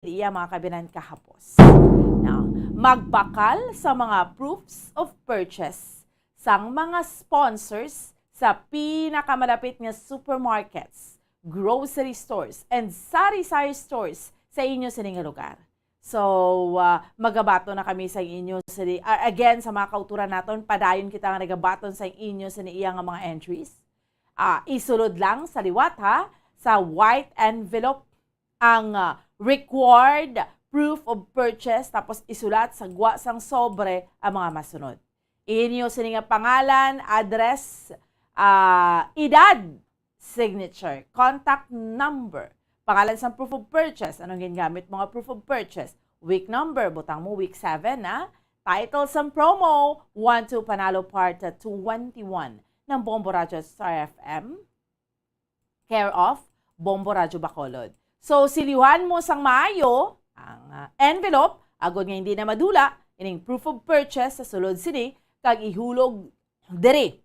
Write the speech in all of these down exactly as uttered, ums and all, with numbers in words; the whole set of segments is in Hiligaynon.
iya mga kabinan kahapos. Now, magbakal sa mga proofs of purchase sang mga sponsors sa pinakamalapit nga supermarkets, grocery stores, and sari-sari stores sa inyo sini nga lugar. So, ah, magabaton na kami sa inyo sini, ah, again, sa mga kauturan naton, padayon kita nga nagabaton sa inyo sini iya nga mga entries. Ah, isulod lang sa liwat, ha, sa white envelope ang, ah, required proof of purchase, tapos isulat sa gwa sang sobre ang mga masunod. Inyo sini nga pangalan, address, ah, edad, signature, contact number, pangalan sang proof of purchase, anong gingamit mo nga proof of purchase, week number, butang mo week seven, na title sang promo, one two Panalo Part twenty-one ng Bombo Radyo Star F M, care of Bombo Radyo Bacolod. So, silihan mo sang maayo ang, ah, envelope, agod nga hindi na madula ining proof of purchase sa sulod sini, kag ihulog diri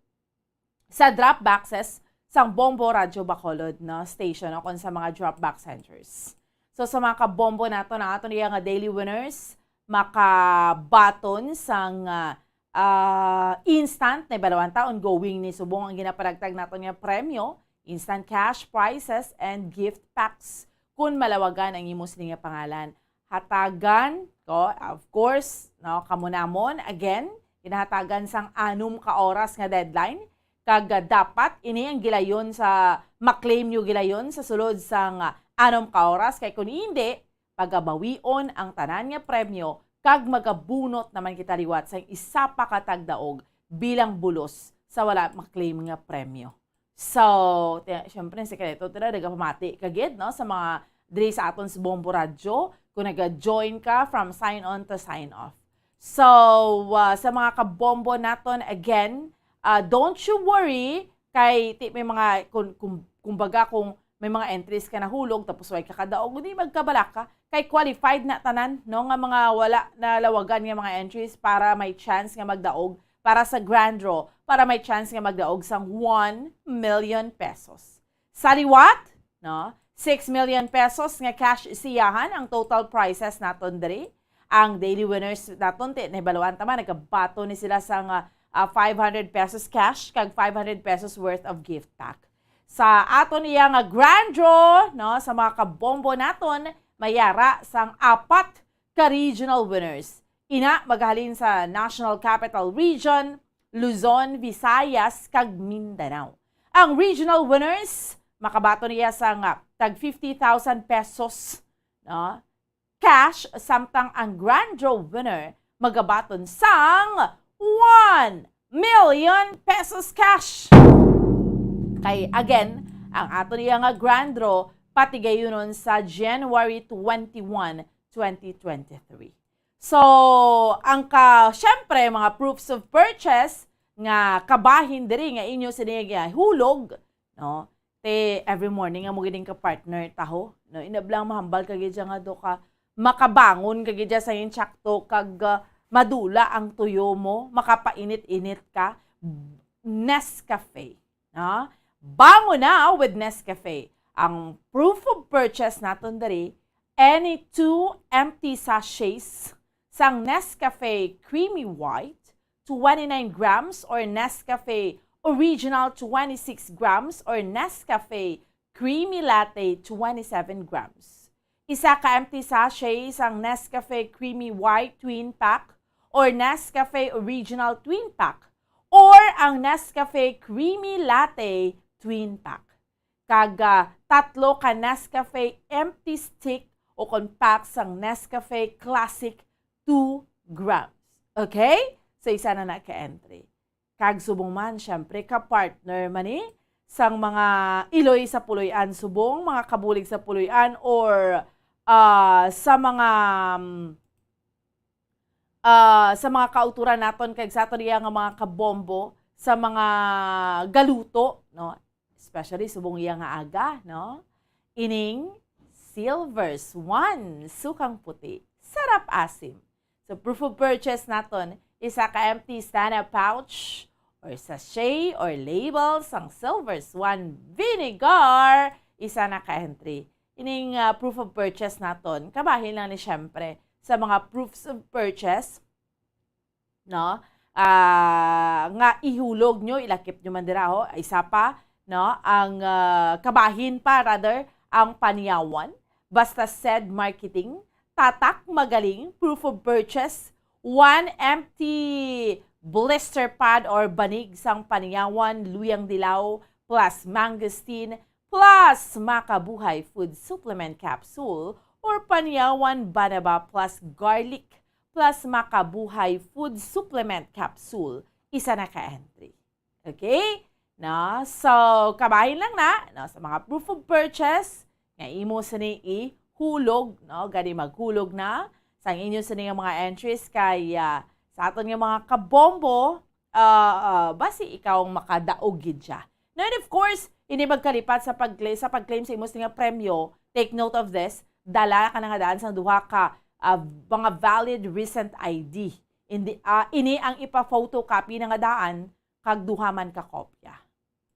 sa drop boxes sang Bombo Radyo Bacolod, no, station, o kon sa mga drop box centers. So, sa mga kabombo naton, ang aton iya nga daily winners makabaton sang, ah, ah, instant, na ibaluan ta, ongoing ni subong ang ginapanagtag naton nga premyo, instant cash prizes, and gift packs. Kun malawagan ang imo sini nga pangalan, hatagan ko, of course, no, kamo namon, again, ginahatagan sang anom ka oras nga deadline, kag, ah, dapat ini ang gilayon sa, ma-claim nyo gilayon sa sulod sang, ah, anom ka oras, kay kun hindi, pagabawion ang tanan nga premyo, kag magabunot naman kita liwat sang isa pa ka tagdaog bilang bulos sa wala ma-claim nga premyo. So, ti-, syempre, ang sekreto, tira, nagapamati ka gid, no, sa mga diri sa aton sa Bombo Radyo, kung naga-join ka from sign on to sign off. So, ah, sa mga kabombo naton, again, ah, don't you worry, kay ti-, may mga, kung, kung, kumbaga, kung may mga entries ka nahulog, tapos way ka kadaog, di magkabalaka, kay qualified na tanan, no, nga mga wala nalawagan nga mga entries para may chance nga magdaog para sa grand draw, para may chance nga magdaog sang one million pesos. Sa liwat, no, six million pesos nga cash isiyahan ang total prizes naton diri. Ang daily winners naton, ti-, nahibaluan ta man, nagabaton ni sila sang, ah, ah, five hundred pesos cash kag five hundred pesos worth of gift pack. Sa aton iya nga grand draw, no, sa mga kabombo naton, may ara sang apat ka regional winners. Ina, magahalin sa National Capital Region, Luzon, Visayas, kag Mindanao. Ang regional winners, makabaton niya sang tag fifty thousand pesos, no, cash, samtang ang grand draw winner magabaton sang one million pesos cash. Kay again, ang aton iya nga grand draw patigayunon sa January twenty-one, twenty twenty-three. So, ang ka-, syempre, mga proofs of purchase nga kabahin diri nga inyo sini gihulog, no? Ti every morning amo gid ka partner taho, no? Inablang mahambal ka gid siya nga do ka makabangon ka gid siya sa insakto kag, ah, madula ang tuyo mo, makapainit-init ka. Nescafe, no? Bangon na with Nescafe. Ang proof of purchase naton diri, any two empty sachets sang Nescafe Creamy White, twenty-nine grams, or Nescafe Original, twenty-six grams, or Nescafe Creamy Latte, twenty-seven grams. Isa ka empty sachet sang Nescafe Creamy White Twin Pack or Nescafe Original Twin Pack or ang Nescafe Creamy Latte Twin Pack. Kag, ah, tatlo ka Nescafe empty stick o kon pack sang Nescafe Classic, two grams. Okay? So, isa na na ka entry. Kag subong man, syempre, ka-partner man ni sang mga iloy sa puloy-an, subong, mga kabulig sa puloy-an, or, ah, sa mga, mm, ah, sa mga kauturan naton kag sa aton iya nga mga kabombo, sa mga galuto, no? Especially subong iya nga aga, no? Ining Silver Swan, sukang puti, sarap asim. So, proof of purchase naton, isa ka empty Stana pouch or sachet or label sang Silver Swan vinegar, isa na ka entry. ining, ah, proof of purchase naton. Kabahin lang ni, syempre, sa mga proofs of purchase, no? Ah, nga ihulog nyo, ilakip nyo man dira, ho. Isa pa, no? Ang, ah, kabahin pa, rather, ang panyawan. Basta Said Marketing, tatak, magaling, proof of purchase, one empty blister pad or banig sang panyawan, luyang dilaw, plus mangosteen, plus Makabuhay Food Supplement Capsule or panyawan banaba plus garlic plus Makabuhay Food Supplement Capsule, isa na ka entry. Okay? No? So, kabahin lang na, no, sa mga proof of purchase, nga imo sini ihulog, no? Gani maghulog na sang inyo sini nga mga entries kay, ah, sa aton nga mga kabombo, ah, ah, basi ikaw ang makadaog gid siya. Now, and of course, hindi magkalipat sa pag-, sa pag-claim sa imo sini nga premyo, take note of this, dala ka na nga daan sang duha ka, ah, mga valid recent I D. Hindi, ah, ini ang ipa-photocopy na nga daan kag duha man ka kopya.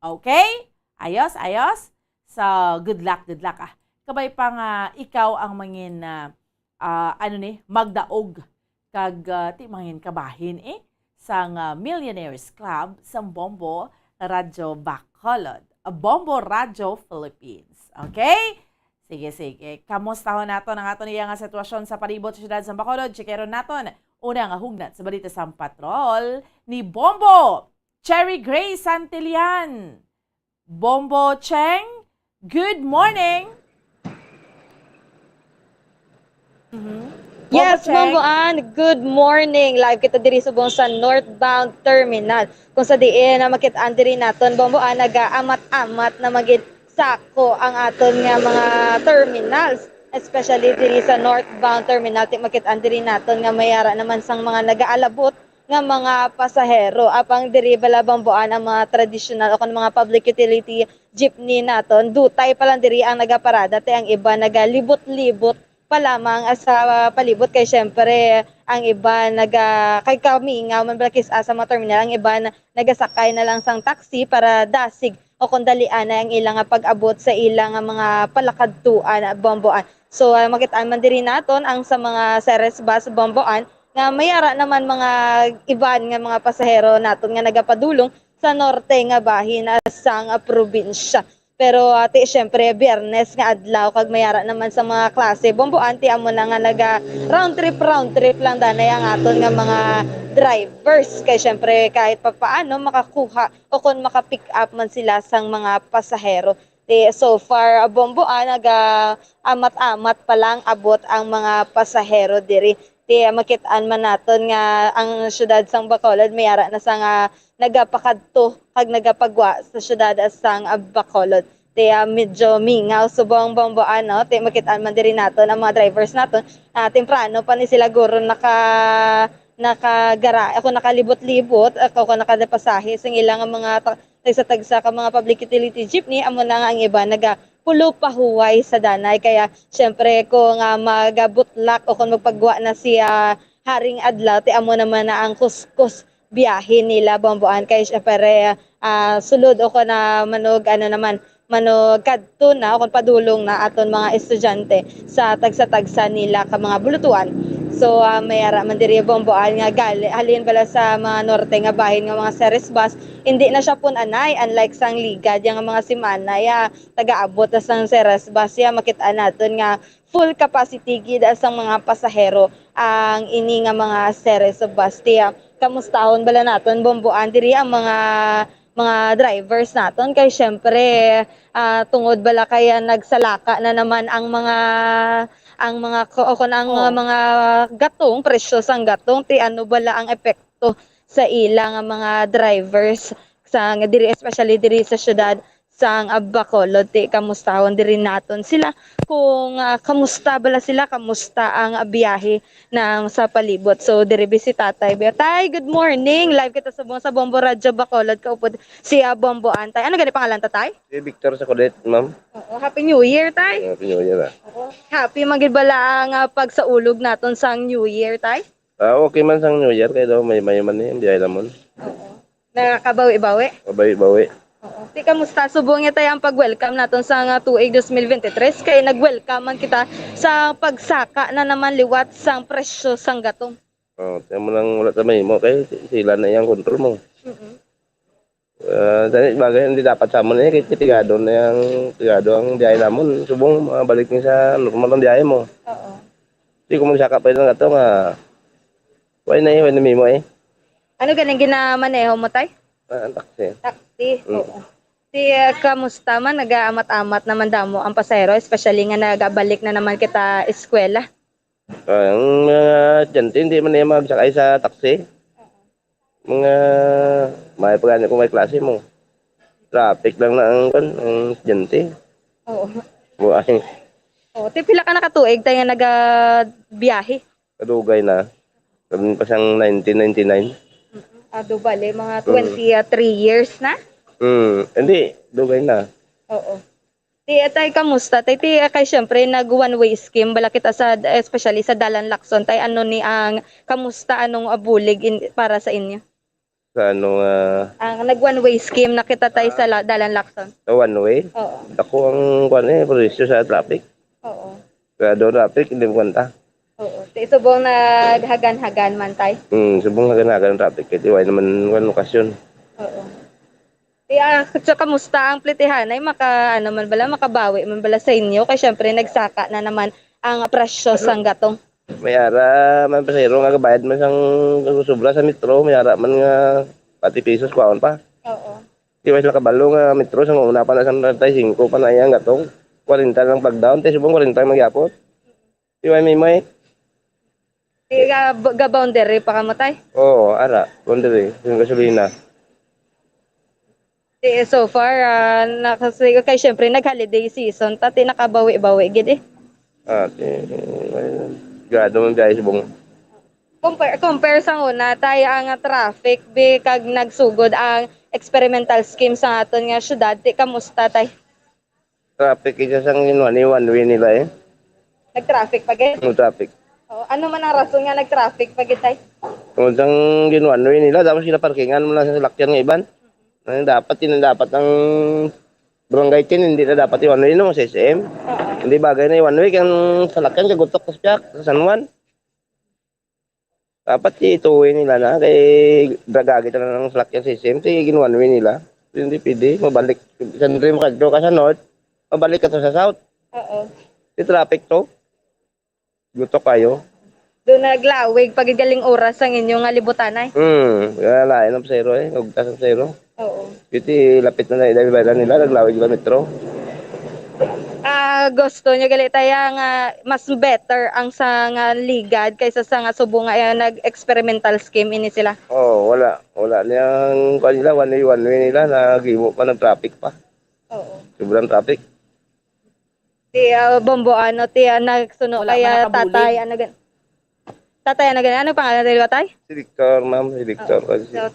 Okay? Ayos, ayos? So, good luck, good luck, ah. Kabay pa nga ikaw ang mangin, ah, ah, ano ni, magdaog kag, ah, ti mangin kabahin, eh, sang, ah, Millionaires Club sang Bombo Radyo Bacolod, ah, Bombo Radyo Philippines. Okay? Sige, sige. Kamustahon naton ang aton iya nga sitwasyon sa palibot sa siyudad sa Bacolod. Checkeron naton una nga hugnat sa balita sang patrol ni Bombo Cherry Gray Santillan. Bombo Cheng, good morning. Mhm. Bombo Yes, Cheng. Bombo Ann, good morning. Live kita diri subong sa northbound terminal. Kung sa diin na makit-an diri naton, Bombo Ann, nagaamat-amat na magid sako ang aton nga mga terminals, especially diri sa northbound terminal. Ti makit-an diri naton nga may ara naman sang mga nagaalabot nga mga pasahero. Apang diri bala, Bombo Ann, ang mga traditional o kon mga public utility jeepney naton, dutay pa lang diri ang nagaparada, ti ang iba nagalibot-libot pa lamang sa palibot, kay syempre ang iba naga-, kay kamingaw man bala kis-a sa mga terminal, ang iba na-, nagasakay na lang sang taxi para dasig o kon dalian na ang ilang nga pag-abot sa ilang nga mga palakadtuan, Bombo Ann. So, ah, makit-an man diri naton ang sa mga Ceres Bus, Bombo Ann, nga may ara naman mga iban nga mga pasahero naton nga nagapadulong sa norte nga bahin, ah, sang, ah, probinsya. Pero, ah, ti, syempre, Biyernes nga adlaw kag may ara naman sa mga klase, Bombo Ann, ti amo na nga naga round trip, round trip lang danay ang aton nga mga drivers. Kay syempre, kahit papaano, makakuha o kon maka-pick up man sila sang mga pasahero. Ti, so far, ah, Bombo Ann, naga amat-amat pa lang abot ang mga pasahero diri. Ti, ah, makit-an man naton nga ang siyudad sang Bacolod may ara na sa nga nagapakadto kag nagapagwa sa siyudad sang, ah, Bacolod. Ti, ah, medyo mingaw subong, Bombo Ann, no? Ti, makit-an man diri naton ang mga drivers naton. Ah, temprano pa ni sila guro naka, nakagara-, ako nakalibot-libot, ako, ako nakadapasahe sa ilang mga ta-, tagsa-tagsa ka mga public utility jeepney, amo na nga ang iba nagapulo pahuway sa danay. Kaya, syempre, kung, ah, magabutlak o kung magpagwa na siya haring adlaw, ti amo naman na ang kuskus biyahe nila, Bombo Ann. Kay, syempre, ah, sulod o kung na manog, ano naman, manog kadto na o kung padulong na aton mga estudyante sa tagsa-tagsa nila ka mga bulutuan. So, ah, may ara man diri, Bombo Ann, nga gali-, halin bala sa mga norte nga bahin nga mga Ceres Bus, hindi na siya pun-anay, unlike sang ligad, yang mga simana, ya, tagaabot na sang Ceres Bus, ya, makit-an naton nga full capacity gid sang mga pasahero ang ini nga mga Ceres Bus. Ti, ah, kamustahon bala naton, Bombo Ann, diri ang mga, mga drivers naton? Kay syempre, ah, tungod bala kay, ah, nagsalaka na naman ang mga, ang mga ko-, o kun ang, Oo. ah, mga gatong, presyo sang gatong, ti ano bala ang epekto sa ila nga mga drivers sa, nga diri, especially diri sa siyudad sang, ah, Bacolod? Ti kamustahon diri naton sila kung, ah, kamusta bala sila, kamusta ang, ah, biyahe na sa palibot. So, diri bi si Tatay Beo. Tay, good morning. Live kita sa, sa Bombo Radyo Bacolod. Kaupod si, ah, Bombo Ann, Tay. Ano gani pangalan ta, Tay? Si Victor Sakulit, ma'am. Oo, Happy New Year, Tay. Happy New Year, ah. Oo. Happy man gid bala ang, ah, pagsaulog naton sang New Year, Tay? Ah, okay man sang New Year, kay daw may, may man ni ang biyahe namon. Oo. Nakakabawi-bawi? Kabawi-bawi. Oo. Ti kamusta subong nga tay ang pag-welcome naton sa nga tuig dos mil bente tres, kay nag-welcome man kita sa pagsaka na naman liwat sang presyo sang gatong? Oh, kaya mo lang wala ta mahimo kay sila na iyang control mo. Mm-mm. Ah, dali, bagay, hindi dapat sa amon eh, kay pigado na yang, pigado ang biyahe namon. Subong, mabalik ni sa normal ang biyahe mo. Oo. Di ko magsaka pa lang ato nga, why na eh, why na mimo eh? Ano ganing ginamaneho mo, tay? Ah, ang taxi. Taxi, Mm. oo. Ti, ah, kamusta man? Nagaamat-amat naman damo ang pasahero, especially nga nagabalik na naman kita eskwela. Ah, ang mga estudyante, hindi man niya magsakay sa taxi. Mga, may pagani kung may klase mo. Traffic lang na ang, kan, ang estudyante. Oo. Buhay. Oo. Ti, pila ka nakatuig tayo nga nagabiyahe? Kadugay na. Sabi pa siyang nineteen ninety-nine. Mm-mm. Ado bale, mga Mm. twenty-three years na? Mm, hindi, dugay na. Oo. Ti, tay, kamusta? Tay, ti, kay syempre, nag one-way scheme bala kita sa, especially sa Dalan Lacson. Tay, ano ni ang, kamusta? Anong, ah, bulig in, para sa inyo? Sa ano, ah, Ang nag one-way scheme na kita, tay, sa Ah. La-, Dalan Lacson. Sa one-way? Oo. Ako ang, kwan eh, presyo sa traffic. Oo. Kaya doon traffic, hindi mo kanta. Oo. Ti, subong naghagan-hagan man, tay. Hmm, subong naghagan-hagan ang traffic. Kaya wala naman, kwan, okasyon. Oo. Ti, ah, so, kamusta ang plitihanay? Maka, ano man bala, makabawi man bala sa inyo? Kay syempre, nagsaka na naman ang presyo Ano? sang gatong. May ara man pasahero nga gabayad man sang sobra sa metro, may ara man nga pati pesos kwaon pa. Oo. Di ba sila kabalo nga metro sa una pa na sang treinta y cinco pa na iyang gatong? Kwarenta lang pag-down, te, subong kwarenta ang magyapon. Di ba, may may? Di ga, ga-boundary pa kamo, tay? Oo, ara, boundary, yung gasolina. Ti, so far, ah, nakasi-, kay syempre, nag-holiday season ta, ti nakabawi-bawi gid eh. Ah, ti, ay, gado man biyahe subong. Compare, compare sa una, tay, ang traffic, bi, kag nagsugod ang experimental scheme sa aton nga syudad, ti kamusta, tay? Traffic isa sang one, one way nila eh. Nag-traffic pa gid? No traffic. Oh, ano man ang rason nga nag-traffic pa gid, tay? Kung sang gin-one way nila, tapos sila parkingan mo lang sa salakyan nga iban. Ang dapat, yun ang dapat ang barangay ten, hindi na dapat i-one way, no, sa S M. Oo. Hindi bagay na i-one way, kaya ang salakyan kagutok sa piyak, sa San Juan. Dapat i-two way nila na, kay dragagi talaga ng salakyan sa S M, kay gin-one way nila. Hindi pwede, mabalik. Sa Andres, makadto ka sa North, mabalik ka to sa South. Oo. Di traffic to. Gutok kayo. Doon naglawig pag galing oras ang inyong nga libutanay. Hmm, kaya lain ang pasero eh. Ugtas ang pasero. Oo. Iti lapit na na, dahil nila, naglawig kilometro. Ah, gusto nyo gali taya nga mas better ang sa nga ligad kaysa sa nga subong nga, eh, nag-experimental scheme ini sila? Oh, wala. Wala niyang, kuwan nila, one way, one way nila, nagimo pa ng traffic pa. Oo. Sobrang traffic. Ti, ah, Bombo, ano, ti, ah, nagsuno Wala kay, man ah, nakabulig. Tatay, ano gan-, tatay, ano gan-, ano pangalan nila, tay? Si Victor, ma'am, si Victor. Oo. Kasi So,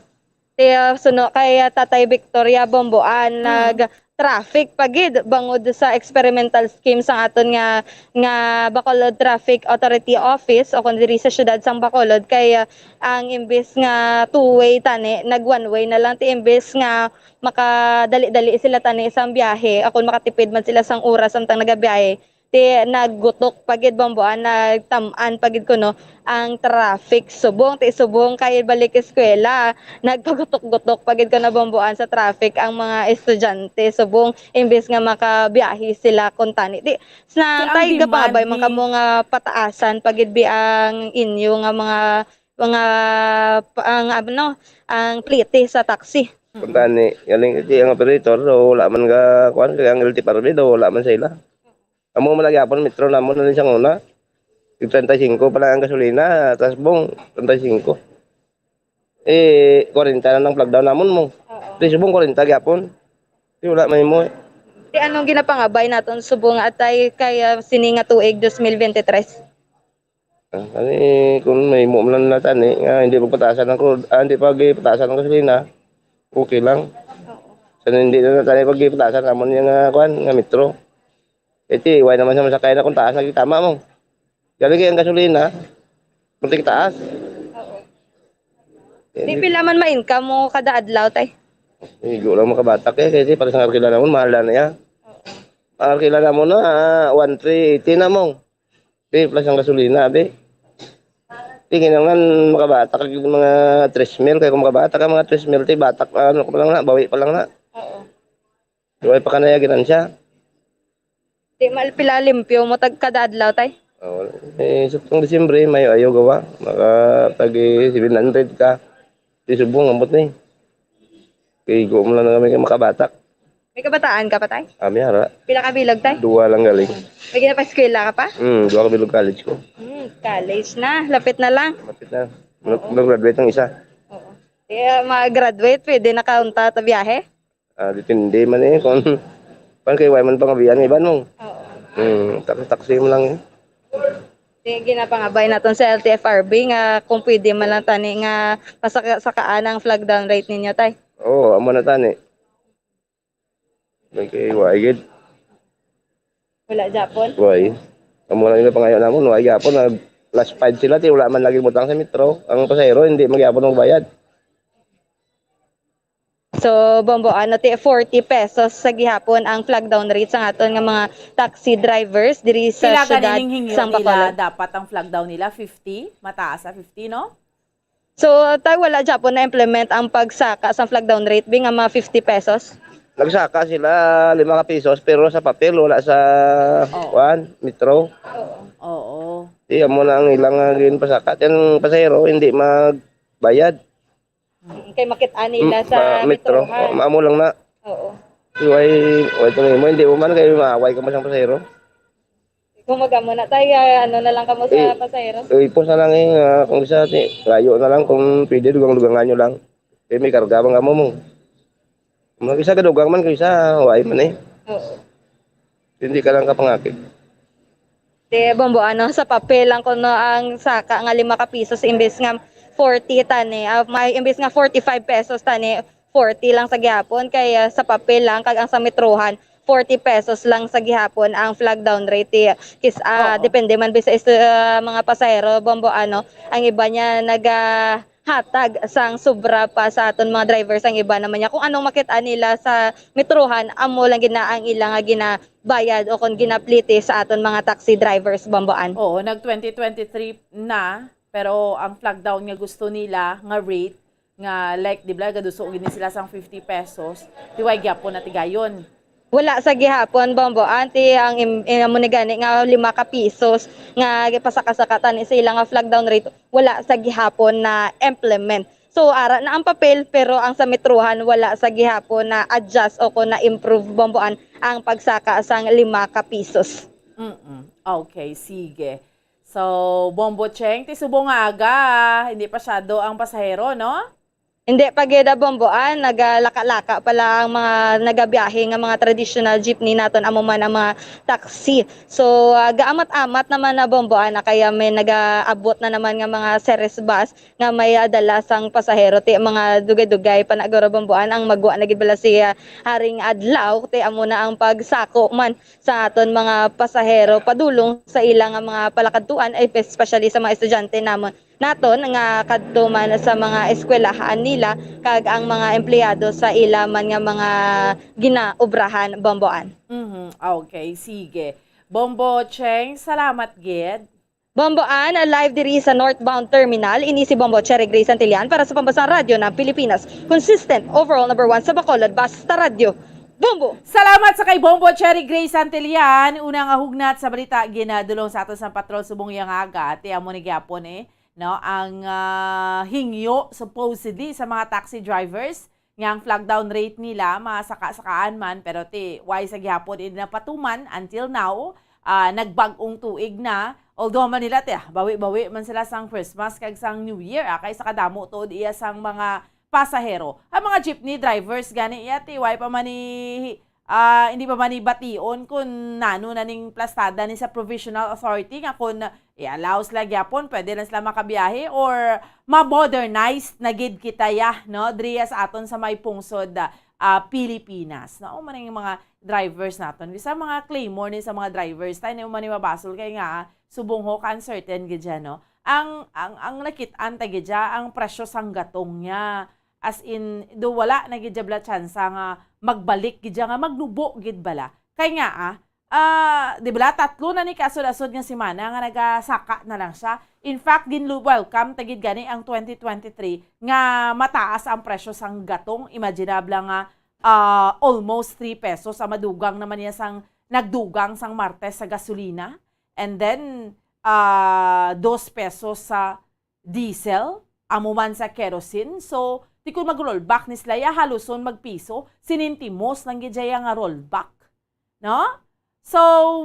ti, ah, suno kay, ah, Tatay Victoria Bomboan, Mm. nag-traffic pa gid bangod sa experimental scheme sang aton nga, nga Bacolod Traffic Authority Office o kung diri sa siyudad sang Bacolod kay, ah, ang imbis nga two-way tani, nag one-way na lang, ti imbis nga makadali-dali sila tani sang biyahe, akon makatipid man sila sang oras samtang nagabiyahe, ti naggutok pa gid, Bomboan, nagtam-an pa gid kuno ang traffic. Subong, ti subong kay balik eskwela, nagpagutok-gutok pa gid kuno, Bomboan, sa traffic ang mga estudyante. Subong, imbis nga makabiyahe sila kuntani. Ti, sa Ti ang tay, gapangabay man demanding. kamo nga pataasan pa gid bi ang inyo nga mga, mga, pa-, ang, ano, ang plete sa taxi. Kuntani, galing kasi ang operator, so wala man ka, kuwan, kaya ang L T P R B, daw wala man sa ila. Amo man lagi hapon, metro namon na rin siyang una. Yung treinta y cinco pa lang ang gasolina, tas bong, treinta y cinco. Eh, kwarenta na ng plug down namon mo. Oo. Di subong kwarenta gyapon. Di wala may mo eh. Ti anong ginapangabay naton subong atay kay, ah, sini nga tuig dos mil bente tres? Ah, kani, kung may mo man lang tani, nga hindi pagpatasan ang crude, ah, hindi pagpatasan ang gasolina, okay lang. Oo. Sa hindi na tani pagpatasan, amo niya nga, kuwan, nga metro. Iti, why naman sa masakay na kung taas, nagtama mo. Gabi kaya ang gasolina, muntik taas. Oo. Eh, Di pila man ma-income mo kada adlaw, tay? Igo lang makabatak eh, kasi para sa arkila namon, mahal na niya. Oo. Ang arkila namon na, ah, one three eighty na mo. Be, plus ang gasolina, be. Di kinahanglan makabatak ka mga tres mil, kaya kung makabatak ka mga tres mil, ti batak, ano ko pa lang na, bawi pa lang na. Oo. Di pa ka na ya ginansya. Di mal pila limpyo mo tag kada adlaw, tay? Oh, eh, sa tong Disyembre, may ayo gawa. Maka tag seven hundred ka. Di subong, ambot ni. Kay igo mo lang na kami kay makabatak. May kabataan ka pa, tay? Ami ara. Pila ka bilog, tay? Duwa lang galing. May ginapaeskwela ka pa? Hmm, duwa ka bilog college ko. Hmm, college na. Lapit na lang. Lapit na. Mag-, Oo. mag-graduate ang isa. Oo. Kaya mag-graduate, pwede na ka unta ta biyahe? Ah, depende man eh kung pan kay way man pangabian nga iban mo. Oo. Hmm, taksi-taksi mo lang eh. Di ginapangabay naton sa L T F R B nga kung pwede man lang tani nga pasaka-sakaan ang flag down rate ninyo, tay. Oo, amo na tani. Okay, way gid. Wala japon. Way. Amo lang yung pangayo namon, way gapon na last five sila, ti wala man lagi butang sa metro. Ang pasahero hindi magyapon magbayad. So, Bombo, ano, ti forty pesos sa gihapon ang flag down rate sa aton nga mga taxi drivers diri sa Pila syudad ganing hingyo sang nila Bacolod. Dapat ang flag down nila? Fifty? Mataas sa fifty, no? So, tay, wala gyapon na-implement ang pagsaka sa flag down rate, bi, nga mga fifty pesos? Nagsaka sila lima ka pisos, pero sa papel, wala sa Oo. kuan, metro. Oo. Di, amo na ang ilang, ah, ginpasaka. Ang pasahero, hindi magbayad. Mm, kay makit-an nila Mm, sa ma-, metro. Metrohan. Ma-, amo lang na. Oo. Way, way, ito mo, hindi mo man kay maaway ka mo sa pasahero. Kung mag-amo na, tay, ah, ano na lang kamo sa Eh, pasahero? eh, ipos na lang eh, ah, kung isa, ti, layo na lang, kung pwede, dugang-dugangan nyo lang. Eh, may karga man kamo mo. Mag isa ka dugang man, kung isa, way man eh. Oo. Hindi ka lang kapangakit. Te, Bombo, ano, sa papel lang kuno ang saka nga lima ka pisos imbes nga forty tani, ah, may imbes nga forty-five pesos tani, forty lang sa gihapon, kay, ah, sa papel lang, kag ang sa metrohan, forty pesos lang sa gihapon ang flag down rate. Eh, kis-, ah, Oo. depende man bi sa istu-, ah, mga pasahero, Bombo, ano, ang iba niya naga-, hatag sang sobra pa sa aton mga drivers. Ang iba naman niya, kung anong makit-an nila sa metrohan, amo lang gid na ang ila nga ginabayad o kung ginapliti sa aton mga taxi drivers, Bomboan. Oo, nag twenty twenty-three na, pero ang flag down nga gusto nila nga rate, nga, like, di ba, gaduso gini sila sang fifty pesos, ti way gyapon na tigayon. Wala sa gihapon, Bombo. Anti ang im-, im-, amo ni gani nga lima ka pisos nga gipasaka-saka tani sa ila nga flag down rate, wala sa gihapon na implement. So, ara na ang papel, pero ang sa metrohan, wala sa gihapon na adjust o kung na-improve, Bomboan, ang pagsaka sang lima ka pisos. Mm-mm. Okay, sige. So, Bombo Cheng, ti subong nga aga, hindi pa syado ang pasahero, no? Hindi pa gid, ah, Bomboan, nagalaka-laka pa lang ang mga nagabiyahe nga mga traditional jeepney naton, amo man ang mga taxi. So, ah, gaamat-amat naman na, Bomboan, na kaya may nagaabot na naman nga mga series bus nga may, ah, dala sang pasahero, ti mga dugay-dugay pa na guro, Bomboan, ang magwa na gid bala si, ah, Haring Adlaw, ti amo na ang pagsako man sa aton mga pasahero padulong sa ila nga mga palakadtuan, especially sa mga estudyante namon. naton nga kadto man sa mga eskwelahan nila kag ang mga empleyado sa ila man nga mga ginaobrahan, Bomboan. Mhm. Okay, sige. Bombo Cheng, salamat gid. Bomboan, live diri sa northbound terminal. Ini si Bombo Cherry Grace Santillan para sa Pambansang Radyo ng Pilipinas. Consistent, overall number one sa Bacolod, basta radyo. Bombo! Salamat sa kay Bombo Cherry Grace Santillan. Una nga hugnat sa balita, ginadulong sa aton sa patrol subong iya nga aga. Ti amo ni gyapon eh. No, ang, ah, hingyo supposedly sa mga taxi drivers nga ang flag down rate nila masaka-sakaan man, pero ti way sa gihapon ini napatuman until now, ah, nagbag-ong tuig na. Although man nila ti, ah, bawi-bawi man sila sang Christmas kag sang New Year, ah, kay sa kadamo tuod iya sang mga pasahero. Ang mga jeepney drivers gani iya ti way pa man ni ah, hindi pa man ni bation kung nano na ning plastada ni sa provisional authority nga kung i-allow sila gyapon, pwede lang sila makabiyahe or ma-modernize na gid kita ya, no? Diriya sa aton sa may pungsod, ah, Pilipinas, no? Amo man ang mga drivers naton. Bisan mga claymore ni sa mga drivers, tayo na man ni mabasol kay nga, subong ho, ka-uncertain gid siya, no? Ang, ang, ang nakit-an ta gid siya, ang presyo sang gatong niya. As in, do wala na gid bala tsansa nga magbalik gid siya, nga magnubo gid bala. Kay nga, ah, ah, di bala, tatlo na ni kaasod-asod nga semana nga nagasaka na lang siya. In fact, ginlu-, welcome ta gid gani ang twenty twenty-three nga mataas ang presyo sang gatong. Imaginable nga, ah, almost three pesos ang madugang naman niya sang nagdugang sang Martes sa gasolina. And then, ah, dos pesos sa diesel, amo man sa kerosene. So, ti kon mag-rollback ni sila, ya haluson magpiso, sinintimos lang gid siya nga rollback. No? So,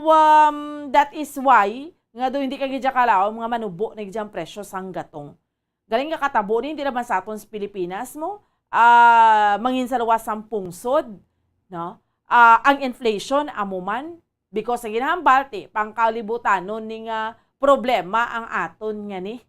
um, that is why nga do hindi ka gid kalaom nga manubo na gid ang presyo sang gatong. Galing nga katabo ni, hindi naman sa aton sa Pilipinas mo, ah, manginsaluwas ang pungsod, no? Ah, ang inflation, amo man, because ang ginahambal, ti, pangkalibutanon ni nga problema ang aton nga ni.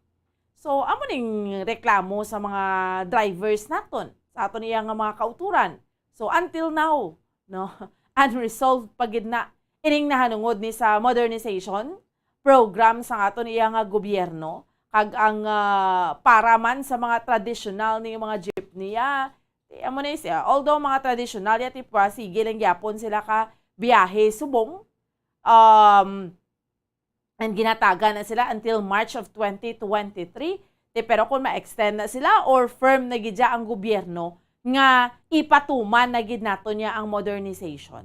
So, amo ning reklamo sa mga drivers naton, sa aton iya nga mga kauturan. So, until now, no, unresolved pa gid na ining nahanungod ni sa modernization program sa aton iya nga gobyerno, kag ang, ah, para man sa mga tradisyonal ni mga jeepney, ah, ti, amo na siya. Although mga tradisyonal, ya, ti, pa, sige lang gyapon sila ka biyahe subong, um, and ginatagan na sila until March of twenty twenty-three. Ti, pero kung ma-extend na sila or firm na gid siya ang gobyerno nga ipatuman na gid nato niya ang modernization.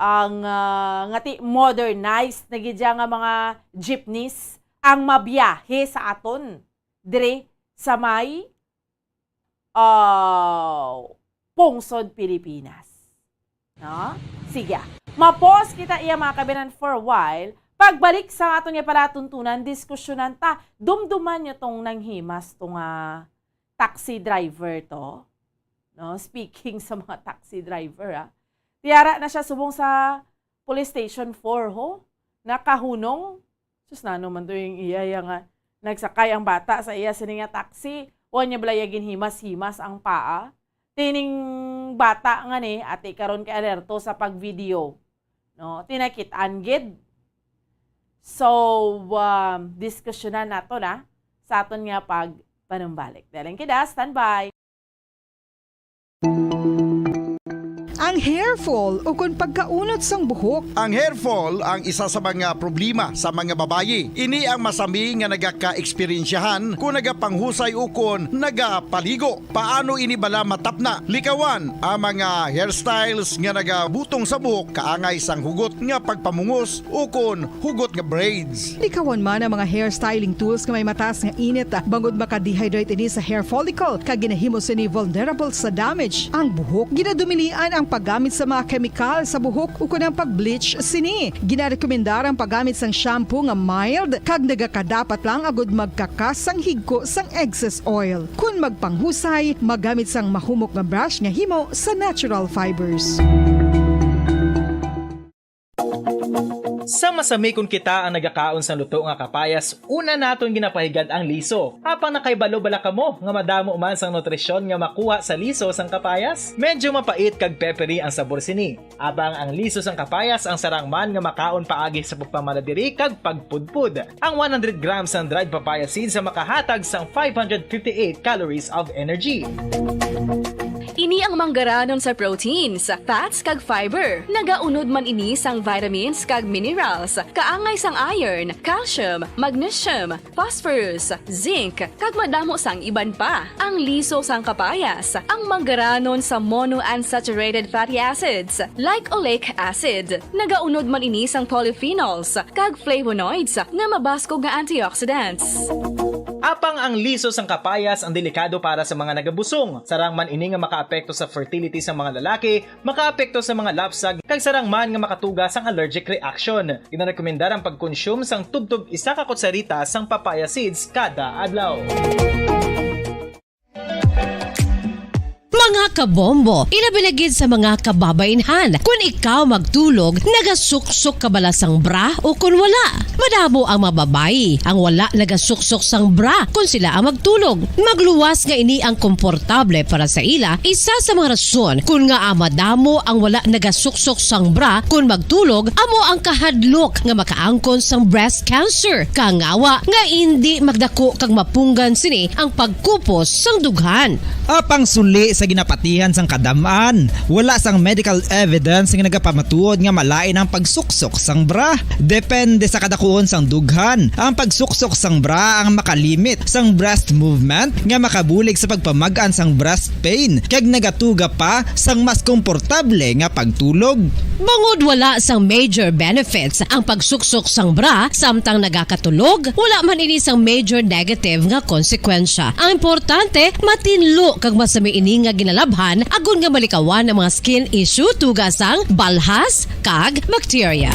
Ang, ah, nga ti modernized na gid siya nga mga jeepneys ang mabiyahe sa aton diri sa may, ah, pungsod Pilipinas. No? Sige. Ma-pause kita iya, mga kabinan, for a while. Pagbalik sa aton nga palatuntunan, diskusyonan ta. Dumduman niyo tong nanghimas to nga taxi driver to. No? Speaking sa mga taxi driver, ah. Tiyara na siya subong sa Police Station four, ho. Nakahunong. Sus, nano man to yung iya, iya nga nagsakay ang bata sa iya sini nga taxi. Wa niya bala iya ginhimas-himas ang paa. Tining bata nga ni, ati karon kay alerto sa pag-video. No? Tinakit-an gid. So, um, diskusyonan nato na sa aton nga pagpanumbalik. Daling kida, standby. Ang hair fall ukon pagkaunot sang buhok. Ang hair fall ang isa sa mga problema sa mga babayi. Ini ang masami nga nagaka-eksperyensyahan kon nagapanghusay ukon nagapaligo. Paano ini bala matapna? Likawan ang mga hairstyles nga nagabutong sa buhok kaangay sang hugot nga pagpamungos ukon hugot nga braids. Likawan man ang mga hair styling tools nga may mataas nga init, ah, bangod maka-dehydrate ini sa hair follicle kag ginahimo sini vulnerable sa damage ang buhok. Ginadumilian ang paggamit sa mga kemikal sa buhok ukon ang pag-bleach sini. Ginarekomendar ang paggamit sang shampoo nga mild kag nagakadapat lang agud magkakas sang higko sang excess oil. Kon magpanghusay, magamit sang mahumok nga brush nga himo sa natural fibers. Sa masami kon kita ang nagakaon sang luto nga kapayas, una naton ginapahigad ang liso. Apang nakahibalo bala kamo nga madamo man sang nutrisyon nga makuha sa liso sang kapayas? Medyo mapait kag peppery ang sabor sini. Apang ang liso sang kapayas ang sarang man nga makaon paagi sa pagpamaladiri kag pagpudpod. Ang one hundred grams sang dried papaya seeds ang makahatag sang five hundred fifty-eight calories of energy. Ini ang manggaranon sa proteins, fats, kag fiber. Nagaunod man ini sang vitamins kag minerals, kaangay sang iron, calcium, magnesium, phosphorus, zinc, kag madamo sang iban pa. Ang liso sang kapayas, ang manggaranon sa monounsaturated fatty acids, like oleic acid. Nagaunod man ini sang polyphenols kag flavonoids nga mabaskog nga antioxidants. Apang ang liso sang kapayas ang delikado para sa mga nagabusong. Sarang man ini nga makaapekto sa fertility sa mga lalaki, makaapekto sa mga lapsag, kag sarang man nga makatuga sang allergic reaction. Ginarekomendar ang pagkonsume sang tubtob isa ka kutsarita sang papaya seeds kada adlaw. Mga Kabombo, ilabi na gid sa mga kababaynhan. Kun ikaw magtulog, nagasuksok ka bala sang bra o kun wala? Madamo ang mga babayi ang wala nagasuksok sang bra kun sila ang magtulog. Magluwas nga ini ang komportable para sa ila, isa sa mga rason kun ngaa madamo ang wala nagasuksok sang bra kun magtulog, amo ang kahadlok nga makaangkon sang breast cancer. Kangawa nga indi magdako kag mapunggan sini ang pagkupos sang dughan. Apang suli sa ginapatihan sang kadam-an, wala sang medical evidence nga nagapamatuod nga malain ang pagsuksok sang bra. Depende sa kadakuon sang dughan, ang pagsuksok sang bra ang makalimit sang breast movement nga makabulig sa pagpamag-an sang breast pain kag nagatuga pa sang mas komportable nga pagtulog. Bangod wala sang major benefits ang pagsuksok sang bra samtang nagakatulog, wala man ini sang major negative nga konsekwensya. Ang importante, matinlo kag masami ini nga ginalabhan agod nga malikawan ang mga skin issue tuga sang balhas kag bakterya.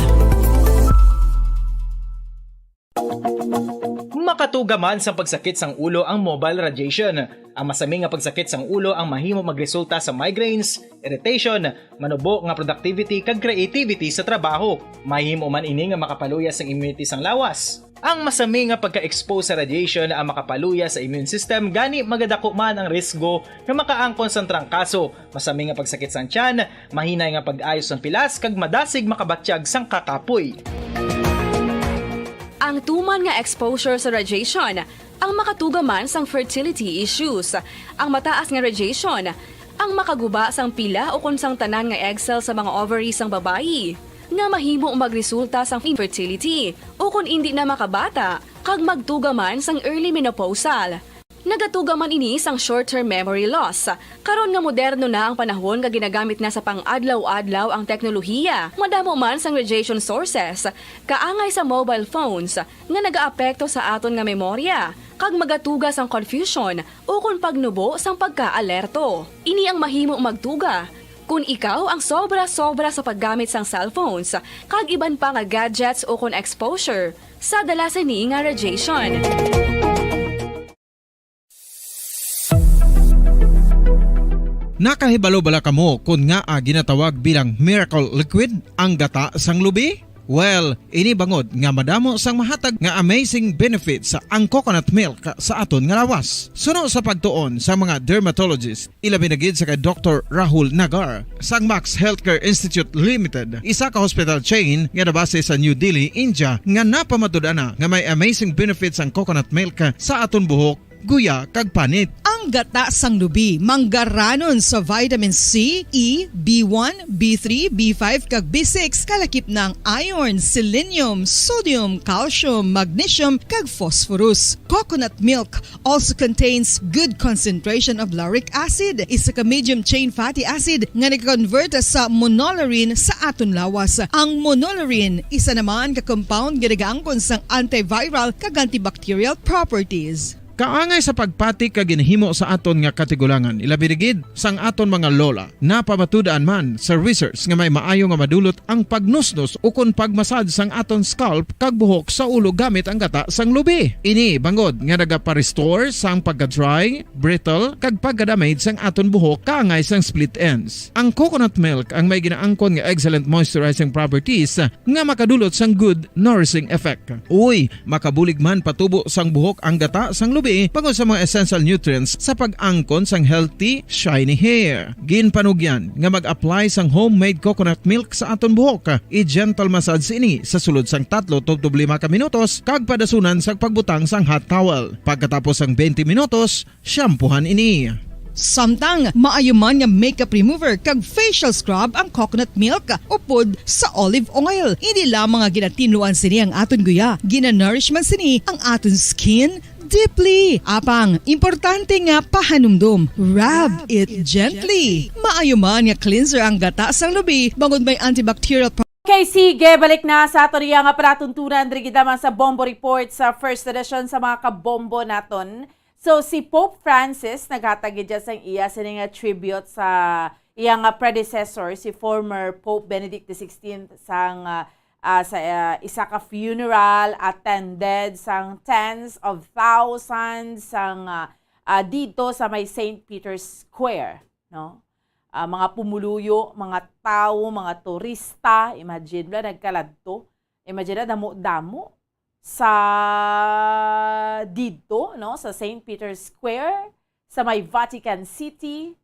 Makatuga man sang pagsakit sang ulo ang mobile radiation. Ang masami nga pagsakit sang ulo ang mahimo magresulta sa migraines, irritation, manubo nga productivity kag creativity sa trabaho. Mahimo man ini nga makapaluya sang immunity sang lawas. Ang masami nga pagka-expose sa radiation ang makapaluya sa immune system, gani magadako man ang risgo nga makaangkon sang trangkaso, masami nga pagsakit sang tiyan, mahinay nga pag-ayo sang pilas, kag madasig makabatyag sang kakapoy. Ang tuman nga exposure sa radiation ang makatuga man sang fertility issues. Ang mataas nga radiation ang makaguba sang pila ukon sang tanan nga egg cell sa mga ovary sang babayi, nga mahimo magresulta sang infertility ukon indi na makabata kag magtuga man sang early menopausal. Nagatuga man ini sang short-term memory loss. Karon nga moderno na ang panahon nga ginagamit na sa pang-adlaw-adlaw ang teknolohiya, madamo man sang radiation sources, kaangay sa mobile phones, nga nagaapekto sa aton nga memorya, kag magatuga sang confusion ukon pagnubo sang pagka-alerto. Ini ang mahimo magtuga kon ikaw ang sobra-sobra sa paggamit sang cellphones kag iban pa nga gadgets ukon exposure sa dala sini nga radiation. Nakahibalo bala kamo kon ngaa ginatawag bilang miracle liquid ang gata sang lubi? Well, ini bangod nga madamo sang mahatag nga amazing benefits ang coconut milk sa aton nga lawas. Suno sa pagtuon sa mga dermatologist, ilabi na gid sa kay Doktor Rahul Nagar sang Max Healthcare Institute Limited, isa ka hospital chain nga nabase sa New Delhi, India, nga napamatud-an na nga may amazing benefits ang coconut milk sa aton buhok, guya, kag panit. Ang gata sang lubi manggaranon sa vitamin C, E, B one, B three, B five, kag B six, kalakip na ang iron, selenium, sodium, calcium, magnesium, kag phosphorus. Coconut milk also contains good concentration of lauric acid, isa ka medium chain fatty acid nga nag-convert sa monolaurin sa aton lawas. Ang monolaurin isa naman ka compound nga nagaangkon sang antiviral kag antibacterial properties. Kaangay sa pagpati kag ginhimo sa aton nga katigulangan, ilabi na gid sang aton mga lola. Napamatud-an man sa research nga may maayo nga madulot ang pagnusnos ukon pagmasad sang aton scalp kag buhok sa ulo gamit ang gata sang lubi. Ini bangod nga nagapa-restore sang pagka-dry, brittle, kag pagka-damage sang aton buhok kaangay sang split ends. Ang coconut milk ang may ginaangkon nga excellent moisturizing properties nga makadulot sang good nourishing effect. Uy, makabulig man patubo sang buhok ang gata sang lubi bangod sa mga essential nutrients sa pag-angkon sang healthy, shiny hair. Ginpanugyan nga mag-apply sang homemade coconut milk sa aton buhok. I-gentle massage ini sa sulod sang tatlo tubtob lima ka minutos kag padasunan sa pagbutang sang hot towel. Pagkatapos sang twenty minutos, shampoohan ini. Samtang maayo man nga makeup remover kag facial scrub ang coconut milk upod sa olive oil. Hindi lamang nga ginatinluan sini ang aton guya, ginanourish man sini ang aton skin deeply. Apang, importante nga pahanumdom, rub it gently. Maayo man nga cleanser ang gata sang lubi bangod may antibacterial. Okay, sige, balik na sa aton iya nga palatuntunan diri kita man sa Bombo Report sa first edition sa mga kabombo naton. So, si Pope Francis naghatag gid siya sang iya sini nga tribute sa iya nga predecessor, si former Pope Benedict the sixteenth, sang, ah, ah, sa, ah, isa ka funeral attended sang tens of thousands sang, ah, ah, dito sa may Saint Peter's Square, no? ah, mga pumuluyo, mga tawo, mga turista, imagine bala, nagkaladto. Imagine na, damo-damo sa didto, no, sa Saint Peter's Square, sa may Vatican City.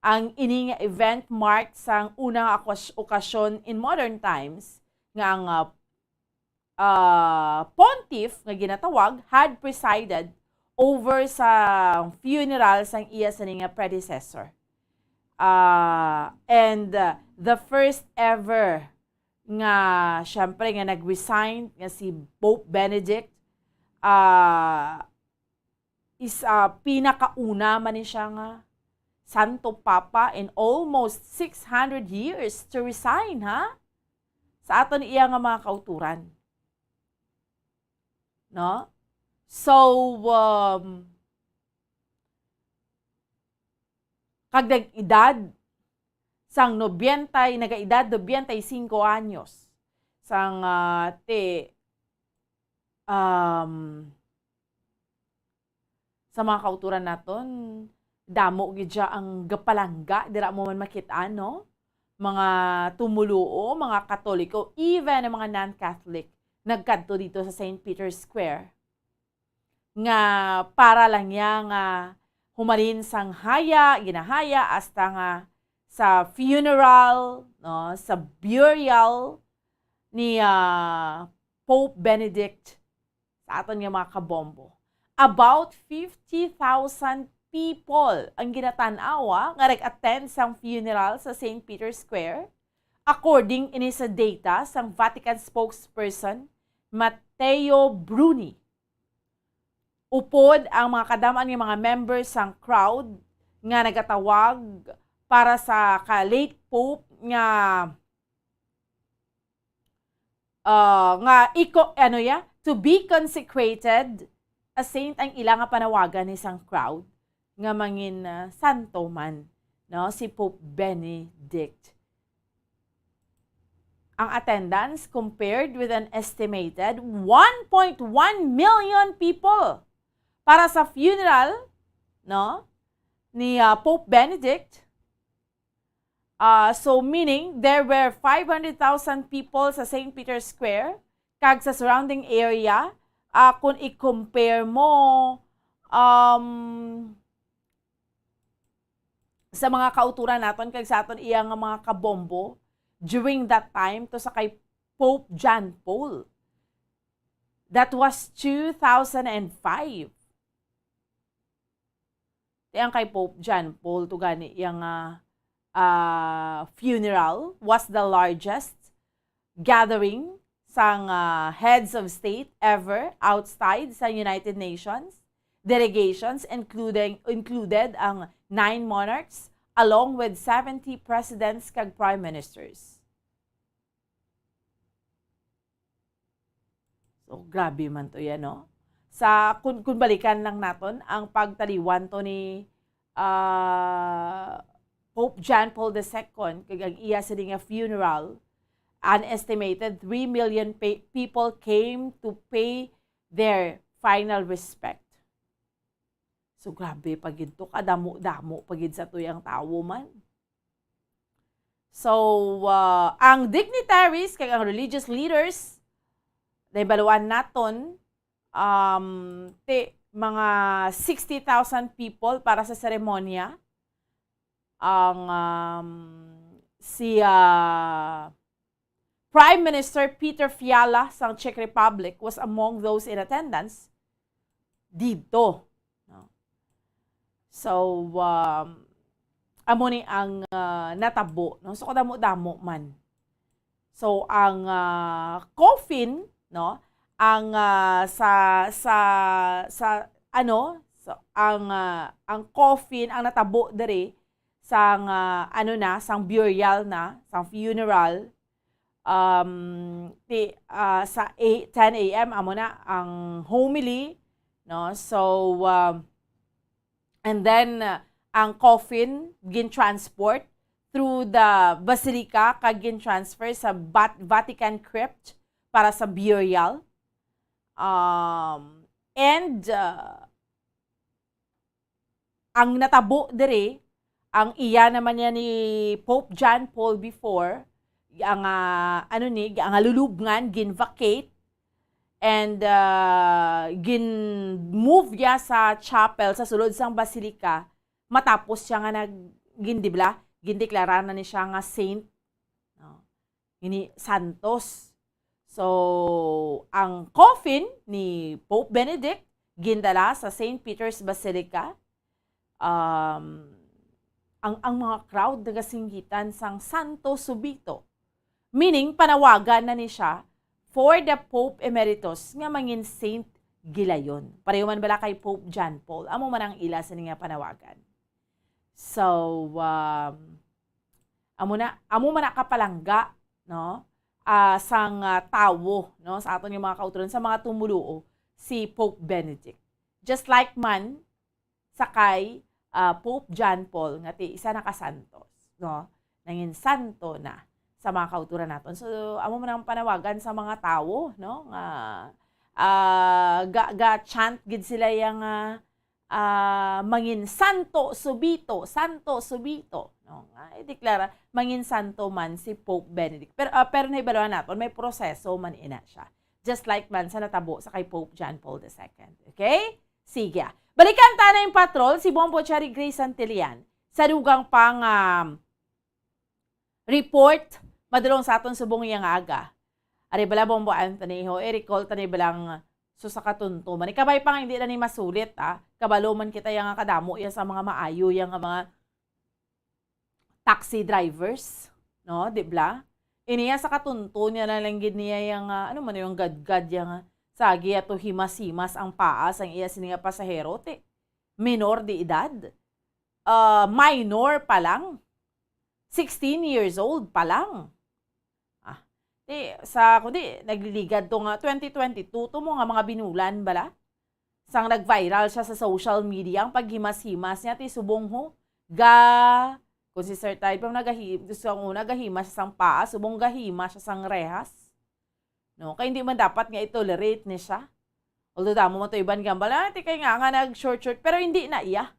Ang ini nga event marked sang unang okasyon in modern times nga ang, ah, ah, pontiff nga ginatawag had presided over sa funeral sang iya sini nga predecessor. Ah, and, ah, the first ever nga, syempre, nga nag-resign nga si Pope Benedict, ah, is, ah, pinakauna man ni siya nga Santo Papa in almost six hundred years to resign, ha? Sa aton iya nga mga kauturan. No? So, um, kag nag-edad sang nobenta, nagaedad nobenta y cinco anyos. Sang, ah, ti, um, sa mga kauturan naton, damo gid siya ang gapalangga, dira mo man makit-an, no? Mga tumuluo, mga Katoliko, even ang mga non-Catholic, nagkadto dito sa Saint Peter's Square. Nga para lang niya nga humalin sang haya, ginahaya, hasta nga sa funeral, no, sa burial ni, ah, Pope Benedict, sa aton nga mga kabombo. About fifty thousand people ang ginatan-awa nga nag-attend sang funeral sa Saint Peter's Square, according ini sa data sang Vatican spokesperson Matteo Bruni. Upod ang mga kadam-an nga mga members sang crowd nga nagatawag para sa ka late Pope nga, ah, nga iko-, ano ya, to be consecrated a saint ang ila nga panawagan ni sang crowd nga mangin, ah, santo man, no, si Pope Benedict. Ang attendance compared with an estimated one point one million people para sa funeral, no, ni, ah, Pope Benedict. Ah, so, meaning, there were five hundred thousand people sa Saint Peter's Square kag sa surrounding area, ah, kung i-compare mo, um, sa mga kauturan naton kag sa aton iya nga mga kabombo during that time to sa kay Pope John Paul. That was two thousand and five. Ti ang kay Pope John Paul to gani iya nga, ah, funeral was the largest gathering sang, ah, heads of state ever outside sa United Nations delegations, including, included ang nine monarchs along with seventy presidents kag prime ministers. So, grabe man to yan, no? Sa, kun, kun balikan lang naton ang pagtaliwan to ni, ah, Pope John Paul the Second, kag ang iya sini nga funeral, an estimated three million pe-, people came to pay their final respect. So, grabe pa gid to, kadamo-damo pa gid sa tuyang tawo man. So, ah, ang dignitaries kag ang religious leaders, nahibaluan naton, um, ti, mga sixty thousand people para sa seremonya. Ang, um, si, ah, Prime Minister Peter Fiala sang Czech Republic was among those in attendance didto, no? So, um, amo ni ang, ah, natabo, no? So, kadamo-damo man. So, ang, ah, coffin, no? Ang, ah, sa, sa, sa, ano? So, ang, ah, ang coffin, ang natabo diri, sang, ah, ano na, sang burial na, sang funeral, um, ti, ah, sa eight, ten A M, amo na ang homily, no? So, um, and then, uh, ang coffin gin-transport through the basilica kag gin-transfer sa Bat-, Vatican crypt para sa burial. Um, and, uh, ang natabo diri, ang iya naman niya ni Pope John Paul before, ang, ah, ano ni, ang lulubngan, gin-vacate, and, ah, gin-move niya sa chapel, sa sulod sang basilica, matapos siya nga nag-, gin-, di bala, gindeklara na ni siya nga saint, no? Ini santos. So, ang coffin ni Pope Benedict gindala sa Saint Peter's Basilica. Um, ang, ang mga crowd nagasinggitan sang Santo Subito. Meaning, panawagan na ni siya for the Pope Emeritus nga mangin saint gilayon. Pareho man bala kay Pope John Paul. Amo man ang ila sini nga panawagan. So, um, amo na, amo man na kapalangga, no? Ah, sang, ah, tawo, no, sa aton nga mga kauturan, sa mga tumuluo, si Pope Benedict. Just like man sa kay, ah, Pope John Paul, nga ti isa na ka santos, no? Nangin santo na sa mga kauturan naton. So, amo man ang panawagan sa mga tawo, no, nga, ah, ga-, ga-chant gid sila yang, ah, ah, mangin santo subito, santo subito, no? Nga ideklara mangin santo man si Pope Benedict. Pero, ah, pero nahibaluan naton, may proseso man ina siya. Just like man sa natabo sa kay Pope John Paul the second. Okay? Sige, ah. Balikan ta na yung patrol si Bombo Cherry Grace Santillan. Sa dugang pang, um, report, madulong sa aton subong iya nga aga. Ari bala, Bombo Anthony, ho, i-recall ta ni balang so sa katunto man. Ikabay pa nga hindi na ni masulit, ah. Kabalo man kita yang kadamo yan sa mga maayo, yang mga taxi drivers, no? Di bala? Iniya sa katunto niya na lang gid niya yang, ah, ano man yung gadgad yang, ah, sagi ato himas-himas ang paa sang iya sini nga pasahero, ti minor de edad. Ah, minor pa lang. Sixteen years old pa lang. Ah, ti, sa, kundi, nagliligad to nga twenty twenty-two to mo nga mga binulan bala. Sang nag-viral siya sa social media, ang paghimas-himas niya, ti subong ho, ga, kung si Sir Tide pa nagahi-, gusto ang una, gahimas siya sang paa, subong gahimas siya sang rehas. No? Kay hindi man dapat nga i-tolerate ni siya. Although damo man to iban gambal, "Ah, ti kay nga, nga nag-short-short," pero hindi na iya.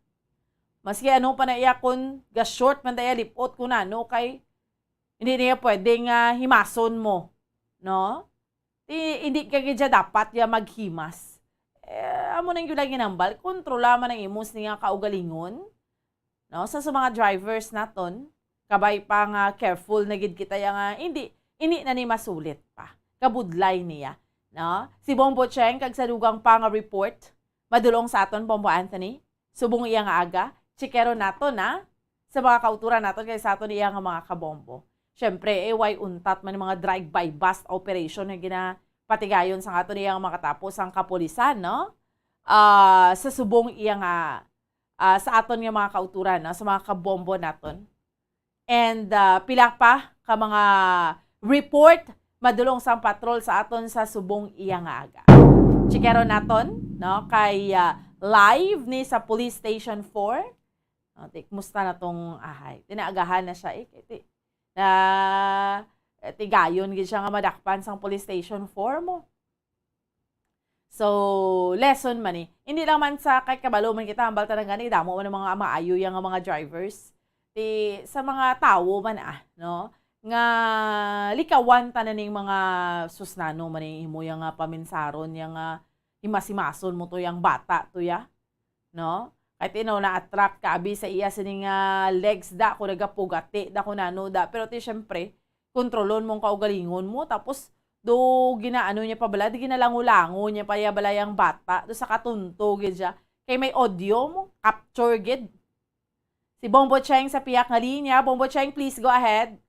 Maski ano pa na iya, kung ga-short man na iya, lipot ko na, no? Kay hindi niya pwede nga himason mo, no? Ti, hindi ka gid siya dapat ya maghimas. Eh, amo nang yun lang ginambal, kontrola man ang imos niya kaugalingon. No? So, sa mga drivers naton, kabay pa nga careful na gid kita ya nga, hindi, hindi na ni masulit pa. Kabudlay niya. No? Si Bombo Cheng, kag sa dugang pa nga report, madulong sa aton, Bombo Anthony, subong iya nga aga, chikero naton, ha? Sa mga kauturan naton, kay sa aton iya nga mga kabombo. Siyempre, eh, way untat man yung mga drive-by-bust operation na ginapatigayon sa aton iya nga mga katapo sang kapulisan, no? Ah, sa subong iya nga, ah, sa aton nga mga kauturan, no? Sa mga kabombo naton. And, ah, pila pa ka mga report madulong sang patrol sa aton sa subong iya nga aga. Chikero naton, no, kay, ah, live ni sa Police Station four. No, ti, kumusta na tong ahay? Tinaagahan na siya, eh. Kay ti, na, eh, tigayon gid siya nga madakpan sang Police Station four mo. So, lesson man ni. Hindi lang man sa kay kabalo man kita, hambal ta na gani, damo man ang mga maayo yang mga drivers. Ti, sa mga tawo man, ah, no? Nga likawan ta na ning mga susnano man ning imo yang, ah, paminsaron, yang, ah, himas-himason mo to, yang bata to, ya. No? Kay ti, no, na-attract ka, abi, sa iya sini nga legs da, kung nagapugati da, kung nano da. Pero ti, syempre, kontrolon mo ang kaugalingon mo, tapos do ginaano niya pa bala, di ginalango-lango niya pa ya bala yang bata, do sa katunto gid siya. Kay may audio mo, capture gid. Si Bombo Cheng sa piyak nga linya. Bombo Cheng, please go ahead.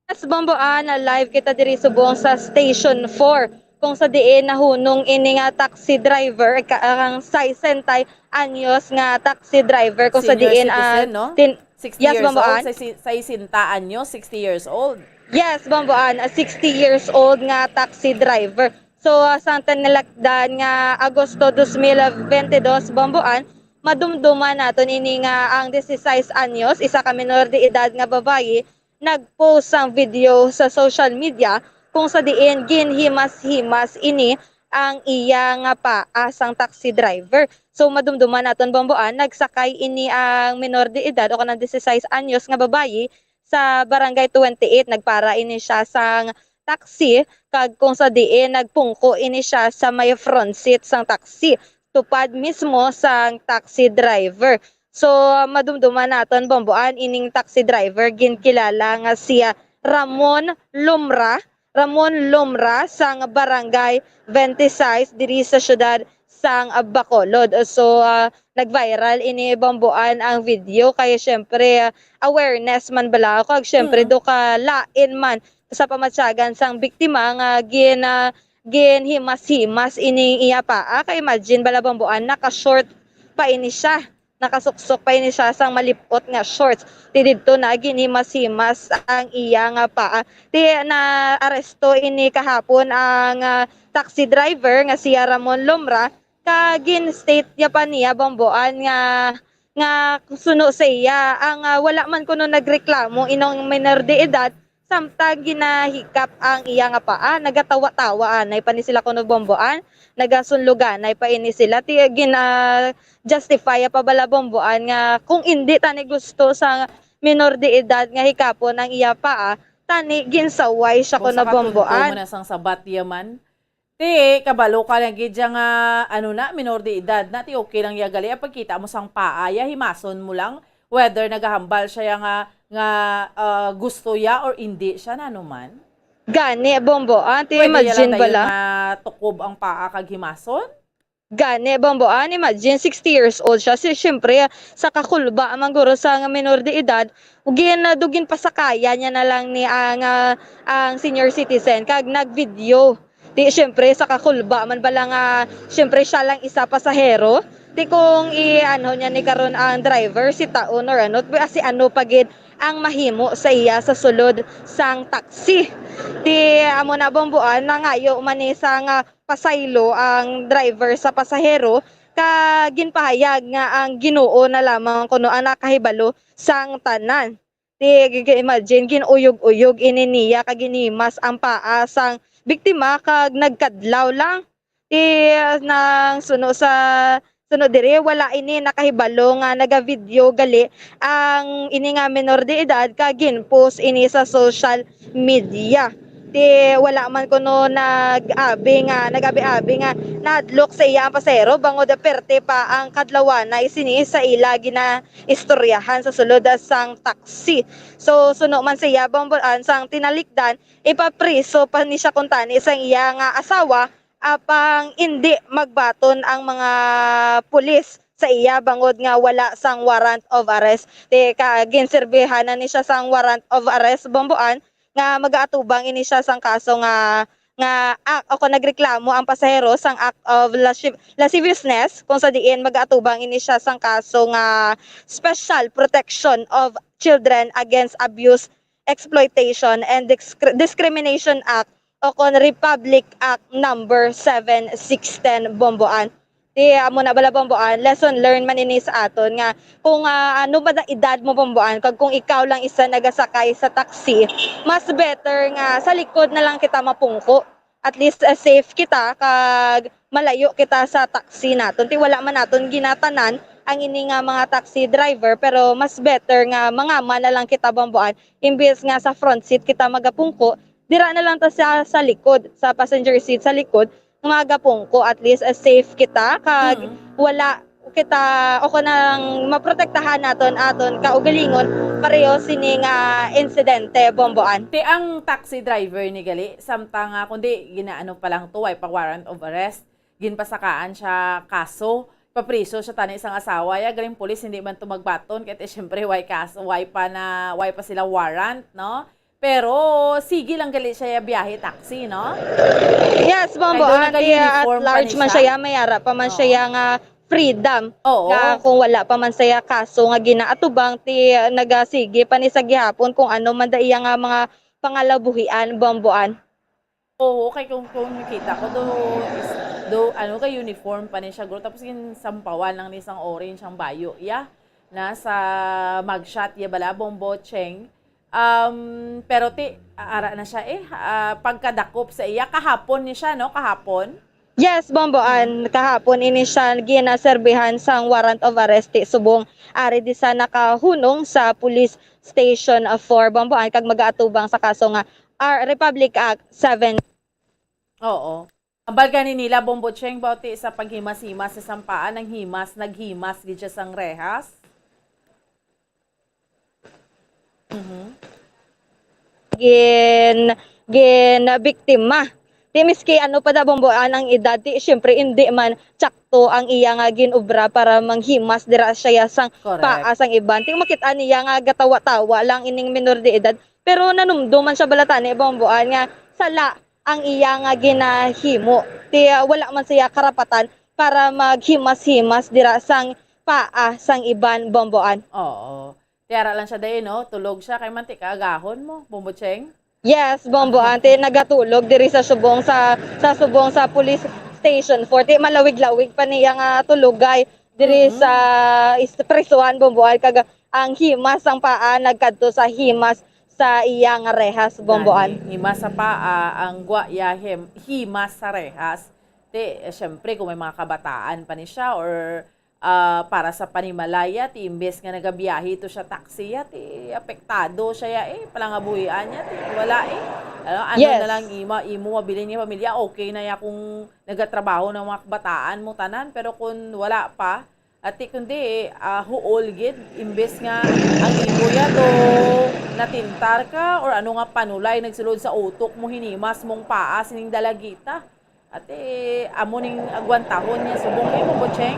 Yes, Bombo Ann, live kita diri subong sa Station four, kung sa diin nahunong ini nga taxi driver, ka-, ang sesenta anyos nga taxi driver, kung sa Senior diin, ah, citizen, no? tin-, Sixty Yes, years Bombo old, Ann. Sa si-, sesenta anyos, sixty years old. Yes, Bombo Ann, a sixty years old nga taxi driver. So, ah, sang tinalakdan nga Agosto dos mil bentidós, Bombo Ann, madumduman naton ini nga ang dieciséis anyos, isa ka menor de edad nga babayi, nag-post sang video sa social media kung sa diin ginhimas-himas ini ang iya nga paa sang taxi driver. So, madumduman naton, Bomboan, nagsakay ini ang menor de edad o kanang disisais anyos nga babayi sa Barangay twenty-eight. Nagpara ini siya sang taxi, kag kung sa diin nagpungko ini siya sa may front seat sang taxi, tupad mismo sang taxi driver. So, madumduman naton, Bomboan, ining taxi driver ginkilala nga si, ah, Ramon Lumra, Ramon Lumra sang Barangay twenty-six diri sa siyudad sang Bacolod. So, ah, nag-viral ini, Bomboan, ang video kay syempre, ah, awareness man bala, kag syempre Mm. do ka lain man sa pamatyagan sang biktima nga gin, ah, ginhimas-himas ining iya paa. Kay imagine bala, Bomboan, naka-short pa ini siya. Nakasuksok pa ini siya sang malip-ot nga shorts. Ti didto na ginhimas-himas ang iya nga paa. Ti naaresto ini kahapon ang, ah, taxi driver nga si Ramon Lumra, ka gin-state niya pa niya, Bomboan, nga, nga suno sa iya ang, ah, wala man kuno nagreklamo ining minor de edad, samtang ginahikap ang iya nga paa. Nagatawa-tawa anay pa ni sila kuno, Bomboan, nagasunluganay pa ini sila. Ti gina-justify pa bala, Bomboan, nga kung indi tani gusto sa minor de edad nga hikapon ang iya paa, tani ginsaway siya kuno, Bomboan. Kung sa katunto man na sang sabat yaman, ti, kabalo ka lang gid siya nga, ano na, minor de edad na, ti okay lang ya gali. Ang pagkita mo sang paa ya, himason mo lang whether nagahambal siya ya nga, nga, ah, gusto ya or indi siya, nano man? Gani, Bomboan, ti Pwede ya lang imagine dayon bala. Matukob ang paa kag himason? Gani, Bomboan, imagine, sixty years old siya. Si, syempre, sa kakulba man guro sa nga minor de edad, gin-, dugin pasakayan niya na lang ni ang, ah, ang senior citizen, kag nag-video. Ti, syempre, sa kakulba man bala nga, syempre, siya lang isa pasahero. Ti, kung i-ano niya ni karon ang driver, si taon or ano, ti, si ano pa gid ang mahimo sa iya sa sulod sang taxi. Ti, amo na, Bomboan, nangayo man ni sang, ah, pasaylo ang driver sa pasahero, ka ginpahayag nga ang Ginoo na lamang kuno ang nakahibalo sang tanan. Ti, gi-, gi-, imagine, gin-uyog-uyog ini niya kag ginhimas ang paa sang biktima kag nagkadlaw lang. Ti, nang suno sa, suno diri, wala ini nakahibalo nga nagavideo gali ang ini nga menor de edad kag gin-post ini sa social media. Ti, wala man kuno nag-abi nga, nag-abi-abi nga nahadlok sa iya ang pasahero, bangod perte pa ang kadlawanay sini sa ila gina-, istoryahan sa sulod sang taxi. So, suno man sa iya, Bomboan, sang tinalikdan, ipapriso pa ni siya kuntani sang iya nga asawa, apang indi magbaton ang mga pulis sa iya bangod nga wala sang warrant of arrest. Ti ka, ginserbihan na ni siya sang warrant of arrest, Bomboan, nga magaatubang ini siya sang kaso nga, nga act o kung nagreklamo ang pasahero sang act of lasci-, lasciviousness, kung sa diin magaatubang ini siya sang kaso nga Special Protection of Children Against Abuse, Exploitation, and Discri-, Discrimination Act o kon Republic Act Number seven six ten, Bomboan. Ti, amo na bala, Bomboan, lesson learned man ini sa aton nga kung, ah, ano ba ang edad mo, Bomboan, kag kung ikaw lang isa nagasakay sa taxi, mas better nga sa likod na lang kita mapungko. At least, ah, safe kita kag malayo kita sa taxi naton. Ti wala man naton ginatanan ang ini nga mga taxi driver, pero mas better nga mangama na lang kita, Bomboan, imbes nga sa front seat kita magapungko, dira na lang ta sa, sa likod, sa passenger seat sa likod, magapungko, at least, eh, safe kita, kag Mm. wala kita, o kanang maprotektahan naton aton kaugalingon, pareho sini nga insidente, Bomboan. Ti ang taxi driver ni gali, samtang, ah, kundi ginaano pa lang to, way pa warrant of arrest, ginpasakaan siya kaso, papriso siya tani sang asawa, ya galing pulis, hindi man to magbaton, kaya ti, syempre, way kaso, way pa na, way pa sila warrant, no? Pero sige lang gali siya ya biyahe taxi, no? Yes, Bomboan, ti, ah, at large man siya, may ara pa man siya nga freedom. Oo. Nga kung wala pa man siya kaso nga ginaatubang, ti, ah, nagasige pa ni sa gihapon kung ano man da iya nga mga pangalabuhian, Bomboan. Oo, kay kung, kung nakita ko, do, is, do, ano, kay uniform pa ni siya, guro. Tapos ginsampawan lang ni sang orange ang bayo, ya. Na sa mugshot, ya bala, Bombo Cheng. Um, pero ti, ara na siya eh, ah, pagkadakop sa iya, kahapon ni siya, no? Kahapon? Yes, Bomboan, kahapon ini siya ginaserbihan sang warrant of arrest ti subong ari di sa nakahunong sa Police Station four, Bomboan, kag magaatubang sa kaso nga R Republic Act seven. Oo. Ambal gani nila, Bombo Cheng, bauti sa paghimas-himas sa sampaan, ang himas, naghimas gid siya sang rehas. Mhm. gin ginabiktima. Di miski ano pa da, Bomboan, ang edad, di, syempre, hindi man tsakto ang iya nga ginobra para manghimas dira siya sang Correct. paa sang iban. Di makita niya nga gatawa-tawa lang ining minor de edad. Pero nanumdo man siya balatani, Bomboan, nga sala ang iya nga ginahimo. Di, ah, wala man siya karapatan para maghimas-himas dira sang paa sang iban, Bomboan. Oo. Tiara lang siya dahil, no? Tulog siya. Kay mantika, agahon mo, Bombo Cheng. Yes, Bomboan, ti nagatulog diri sa subong sa, sa subong sa Police Station four. Ti malawig-lawig pa niya nga tulugay diri Mhm. sa is-, prisuhan, Bomboan, kag ang himas sang paa nagkadto sa himas sa iya nga rehas, Bomboan. Gani, himas sa paa, ang gwa ya him, himas sa rehas. Ti, eh, syempre, kung may mga kabataan pa ni siya or ah, para sa panimalaya, ti imbes nga nagabiyahe to siya taxi ya, ti apektado siya ya, eh, palangabuhian niya, ti wala, eh. Ano, ano Yes. na lang ima, imo mabilin nga pamilya, okay na ya kung nagatrabaho ng mga kabataan mo tanan, pero kung wala pa, ati kundi, ah, huol gid, imbes nga ang imo ya to natintar ka or ano nga panulay nagsulod sa utok mo, hinimas mong paa sining dalagita. Ate, amo ning agwantahon niya subong, eh, Bombo Cheng?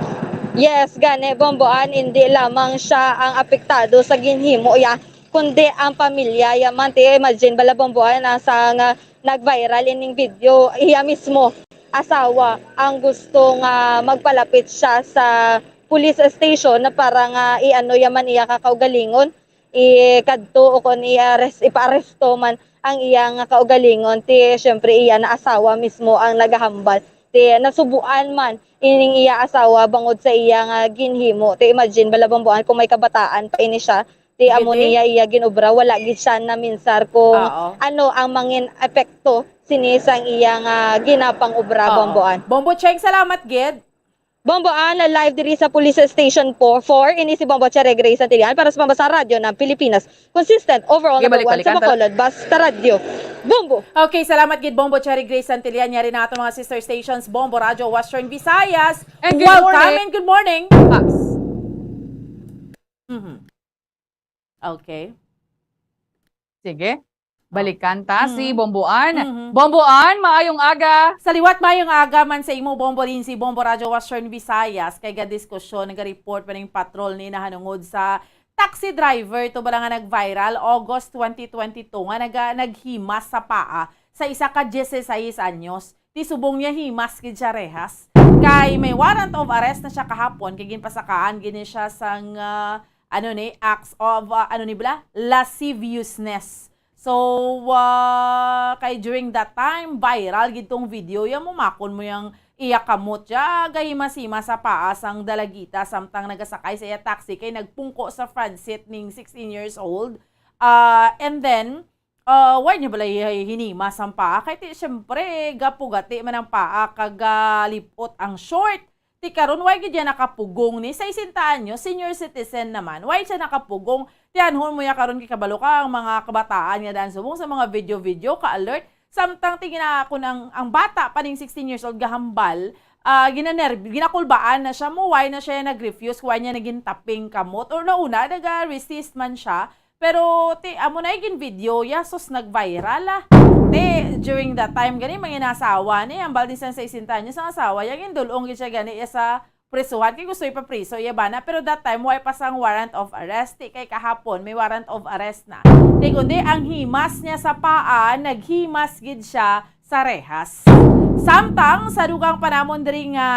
Yes, gani, Bomboan, hindi lamang siya ang apektado sa ginhimo ya, kundi ang pamilya ya man. Ti imagine bala, Bomboan, na sa nga nag-viral ining video, iya mismo asawa ang gusto nga magpalapit siya sa police station na para nga iano ya man iya ka kaugalingon, ikadto o kon i-arrest, ipaaresto man ang iya nga kaugalingon. Ti, syempre, iya na asawa mismo ang nagahambal. Ti, nasubuan man ining iya asawa bangod sa iya nga ginhimo. Ti, imagine bala, Bomboan, kung may kabataan pa ini siya. Ti, amo Gidi. niya iya ginobra, wala gid siya naminsar kung Oo. ano ang mangin epekto sini sang iya nga ginapang-obra, Oo. Bomboan. Bombo Cheng, salamat gid. Bomboan, live diri sa Police Station four. Ini si Bombo Cherry Grace Santillan para sa Pambansang Radyo ng Pilipinas. Consistent, overall, Okay, number one sa balik-balikan ta- Bacolod, basta radyo. Bombo! Okay, salamat gid, Bombo Cherry Grace Santillan. Yari na ato mga sister stations, Bombo Radyo Western Visayas. And good Welcome morning. And good morning. Pops. Mhm. Okay. Sige. Balikan ta si Mhm. Bomboan. Mhm. Bomboan, maayong aga. Sa liwat, mayong aga man sa imo, Bombo Lindsay, Bombo Radyo Western Visayas. Kay ga-diskusyon, naga-report pa ning patrol ni nahanungod sa taxi driver to bala nga nag-viral August twenty twenty-two nga naga, naghimas sa paa sa isa ka dieciséis anyos. Ti subong niya himas gid siya rehas. Kay may warrant of arrest na siya kahapon kay ginpasakaan gid ni siya sang, ah, ano ni, acts of, ah, ano ni bala, lasciviousness. So, ah, kay during that time, viral gid tong video. Yan mo, makon mo yung iya kamot siya, gahimas-himas sa paa sang dalagita samtang nagasakay sa iya taxi kay nagpungko sa front seat ning sixteen years old. Ah, and then, ah, why niya bala hi-, hinimas ang paa? Kay ti, syempre, gapugati man ang paa kag, ah, lipot ang short. Ti karon, why gid yan nakapugong ni sesenta anyos, senior citizen naman? Why siya nakapugong? Ti anhon mo ya karon kay kabalo ka ang mga kabataan nga daan subong sa mga video-video, ka-alert. Samtang ti gina-, kun ang, ang bata pa ning sixteen years old gahambal, ah, ginanerb-, ginakulbaan na siya mo, why na siya nag-refuse, why niya naging taping kamot? Or nauna, naga-resist man siya, pero ti, amo na yung video, ya, sus, nag-viral, ah. Ti, during that time, gani, mga inasawa ni, ang balding sa sesenta anyos, ang asawa, yung indulong gid siya gani, ya, sa prisuhan, kay gusto ipapriso, ya, bana, pero that time, way pa sang warrant of arrest, ti, kay kahapon, may warrant of arrest na. Ti, kundi, ang himas niya sa paa, naghimas gid siya sa rehas. Samtang, sa dugang pa namon diri nga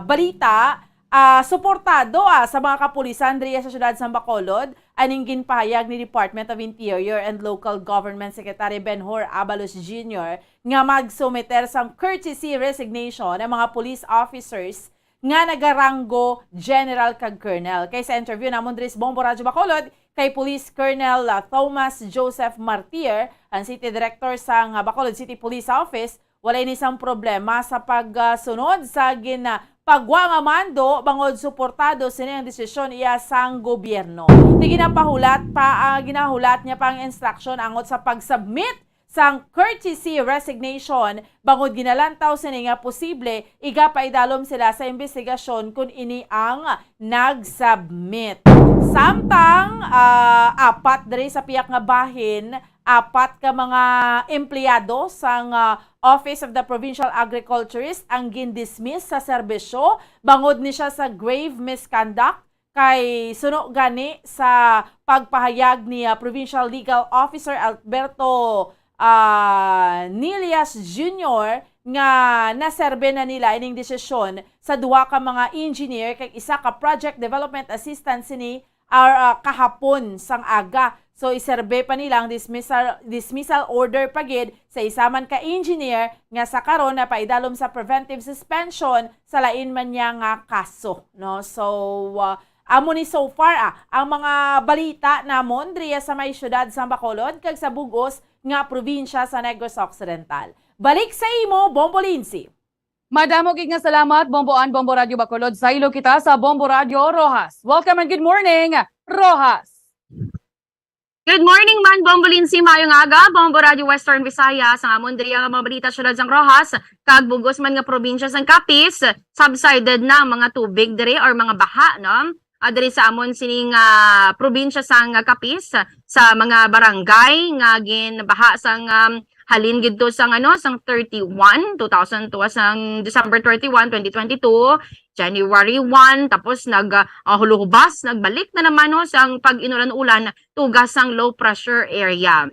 balita, ah, suportado, ah, sa mga kapulisan diri sa siyudad sa Bacolod, aning ginpahayag ni Department of Interior and Local Government Secretary Benhur Abalos Junior nga magsumiter sang courtesy resignation ang mga police officers nga nagaranggo general kag colonel. Kay sa interview namon diri sa Bombo Radyo Bacolod kay Police Colonel, ah, Thomas Joseph Martir, ang City Director sang, ah, Bacolod City Police Office, Wala ini sang problema sa pagsunod sa gin-, pagwa nga mando bangod suportado sini ang desisyon iya sang gobyerno. Ti ginapahulat pa, ah, ginahulat niya pa ang instruction angot sa pag-submit sang courtesy resignation bangod ginalantaw sini nga posible igapaidalom sila sa imbestigasyon kun ini ang nag-submit. Samtang, ah, apat diri sa pihak nga bahin, apat ka mga empleyado sang, ah, Office of the Provincial Agriculturist ang gindismiss sa serbisyo bangod ni siya sa grave misconduct kay suno gani sa pagpahayag ni, ah, Provincial Legal Officer Alberto, ah, Nilias Junior nga naserbe na nila ining desisyon sa duha ka mga engineer kag isa ka project development assistant sini or, ah, kahapon sang aga. So, iserbe pa nila ang dismissal, dismissal order pa gid sa isa man ka engineer nga sa karon napaidalom sa preventive suspension sa lain man niya nga kaso, no? So, ah, amo ni so far, ah, ang mga balita namon diri sa may siyudad sa Bacolod kag sa bug-os nga probinsya sa Negros Occidental. Balik sa imo, Bombo Lindsay. Madamo gid nga salamat, Bombo Ann, Bombo Radyo Bacolod. Saylo kita sa Bombo Radyo Roxas. Welcome and good morning, Roxas. Good morning man, Bombo Lindsay. Maayong aga, Bombo Radyo Western Visayas. Ang amon diri ang mga balita, siyudad sang Roxas, kag bug-os man nga probinsya sang Capiz, subsided na ang mga tubig diri or mga baha, no? Ah, diri sa amon sining, ah, probinsya sang Capiz, sa mga barangay nga ginbaha sang, um, halin gid to sang, ano, sang thirty-one, two thousand two, sang December thirty-one, twenty twenty-two, January one, tapos nag, ah, huluhubas, nagbalik na naman, no, sang pag-inulan-ulan, tuga sang low pressure area.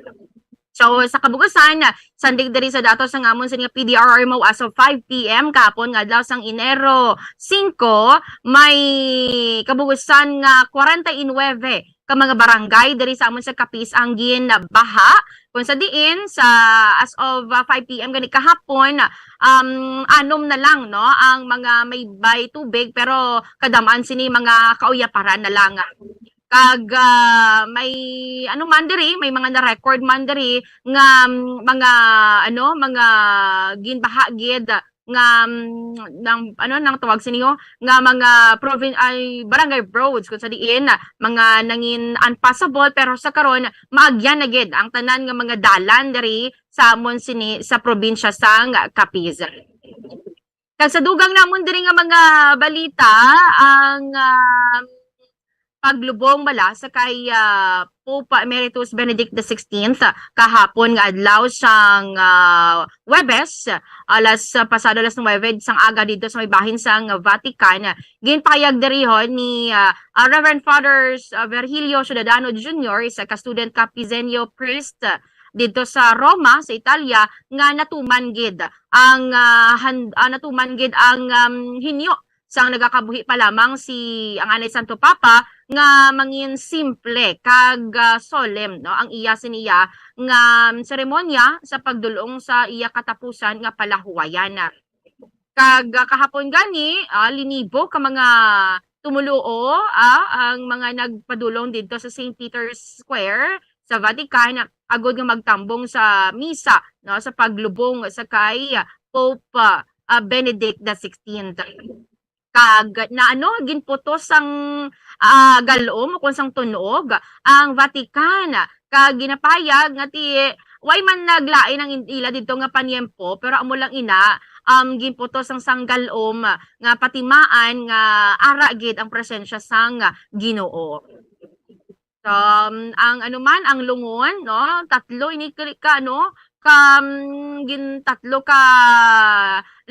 So, sa kabugasan, sandig diri sa datos sang amon sini nga P D R R M O as of five P M kahapon nga adlaw sang Enero singko, may kabugasan nga kwarenta y nuebe ka mga barangay diri sa amon sa Capiz ang ginbaha. Kung sa diin, sa, as of, ah, five P M gani kahapon, um, anom na lang, no, ang mga may bay tubig, pero kadaman sini mga kauyaparan na lang. Kag, ah, may ano man diri, may mga na-record man diri nga, mm, mga, ano, mga ginbaha gid nga, mm, nang, ano, nang tawag sini, oh, nga mga provin-, ay, barangay roads, kung sa diin, ah, mga nangin unpassable, pero sa karon, maagyan na gid ang tanan nga mga dalan diri sa amon sini sa probinsya sang Capiz. Kag sa dugang namon diri nga mga balita, ang, ah, paglubong bala sa kay, ah, Pope Emeritus Benedict the sixteenth, ah, kahapon nga adlaw sang, ah, Huwebes, alas, ah, pasado alas nuwebe sang aga didto sa may bahin sang Vatican. Ginpahayag diri ni, ah, ah, Reverend Fathers, ah, Virgilio Ciudadano Junior, isa ka student Capizeño priest, ah, didto sa Roma, sa Italia, nga natuman gid ang, ah, han-, ah, natuman gid ang, um, hinyo sang nagakabuhi pa lamang si ang anay Santo Papa nga mangin simple kag, ah, solemn, no, ang iya siniya nga, um, seremonya sa pagdul-ong sa iya katapusan nga palahuwayan. Kag, ah, kahapon gani, ah, linibo ka mga tumuluo, ah, ang mga nagpadulong didto sa Saint Peter's Square sa Vatican, agud nga magtambong sa misa, no, sa paglubong sa kay Pope, ah, Benedict the sixteenth. Kag na, ano, ginputos sang, ah, galom o kung sang tunog ang Vatican, kag ginapayag nga ti-, way man naglain ang in-, ila didto nga paniempo, pero amo lang ina, um, ginputos ang sang galom nga patimaan nga ara gid ang presensya sang Ginoo. So, um, ang ano man, ang lungon, no? Tatlo ini kri-, ka, ano, ka, um, gin-, tatlo ka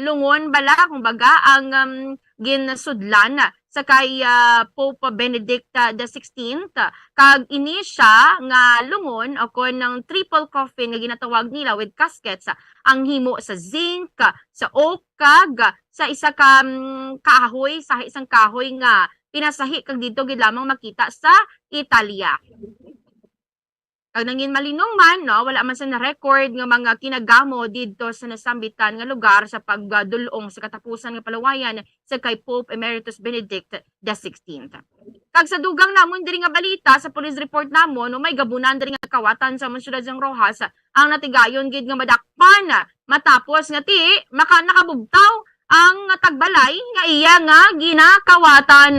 lungon bala, kumbaga, ang, um, ginsudlan sa kay, ah, Pope Benedict, ah, the sixteenth, kag ini siya nga lungon o kon ang triple coffin nga ginatawag nila with caskets, ah, ang himo sa zinc, sa oak, kag sa isa ka, mm, kahoy, sa isang kahoy nga pinasahi kag didto gid lamang makita sa Italia. Kag nangin malinom man, no, wala man sa na-record nga mga kinagamo didto sa nasambitan nga lugar sa pagdul-ong sa katapusan nga paluwayan sa kay Pope Emeritus Benedict the sixteenth. Kag sa dugang namon diri nga balita, sa police report namon, no, may gabunan diri nga kawatan sa among siyudad sang Roxas ang natigayon gid nga madakpan matapos nga ti maka-, nakabugtaw ang tagbalay nga iya nga ginakawatan.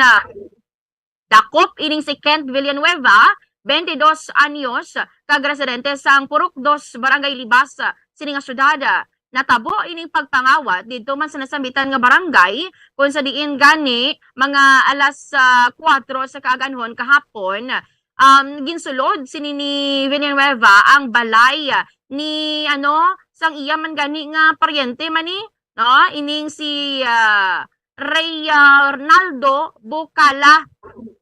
Dakop ining si Kent Villanueva, twenty-dos anyos, kag residente sang Purok Dos, Barangay Libas, sini nga syudad. Natabo ining pagpangawat didto man sa nasambitan nga barangay, kung sa diin gani mga alas, ah, kuwatro sa kaaganhon kahapon, um, ginsulod sini ni Villanueva ang balay ni, ano, sang iya man gani nga paryente man ni, no, ining si, ah, Rey, ah, Ronaldo Bucala,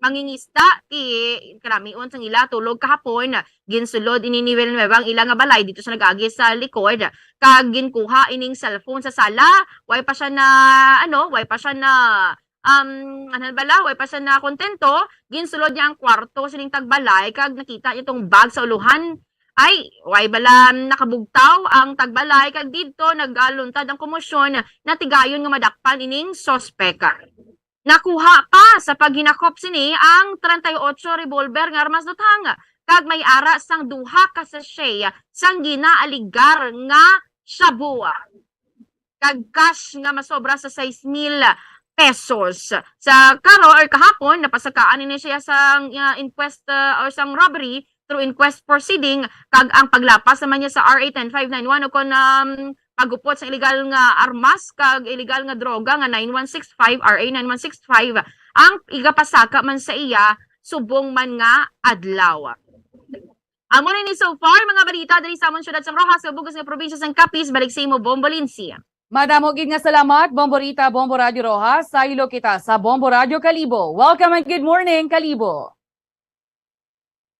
mangingisda, ti karamion sang ila tulog kahapon. Ginsulod ini ni Villanueva ang ila nga balay dito sa nag-agi sa likod, kag ginkuha ining cellphone sa sala. Way pa siya na, ano, way pa siya na, um, ano bala, way pa siya na kontento. Ginsulod niya ang kwarto sining tagbalay kag nakita niya tong bag sa uluhan. Ay, way bala nakabugtaw ang tagbalay kag didto nagaluntad ang komosyon, natigayon nga madakpan ining suspek. Nakuha pa sa paghinakop sini ang treinta y ocho revolver nga armas duthang kag may ara sang duha ka sachet sang ginaaligar nga shabu kag cash nga masobra sa sais mil pesos. Sa karo or kahapon, napasakaan ini siya sang, ah, inquest, ah, or sang robbery through inquest proceeding, kag ang paglapas naman niya sa R A ten five nine one o kon, um, pagupot sa illegal nga armas kag illegal nga droga nga nine one six five, R A nine one six five, ang igapasaka man sa iya subong man nga adlaw. Amo na ni so far, mga balita diri sa amon siyudad sang Roxas, sa bug-os nga probinsya sang Capiz. Balik sa imo, Bombo Lindsay. Madamo gid nga salamat, Bombo Rita, Bombo Radio Roxas. Saylo kita sa Bombo Radio Kalibo. Welcome and good morning, Kalibo.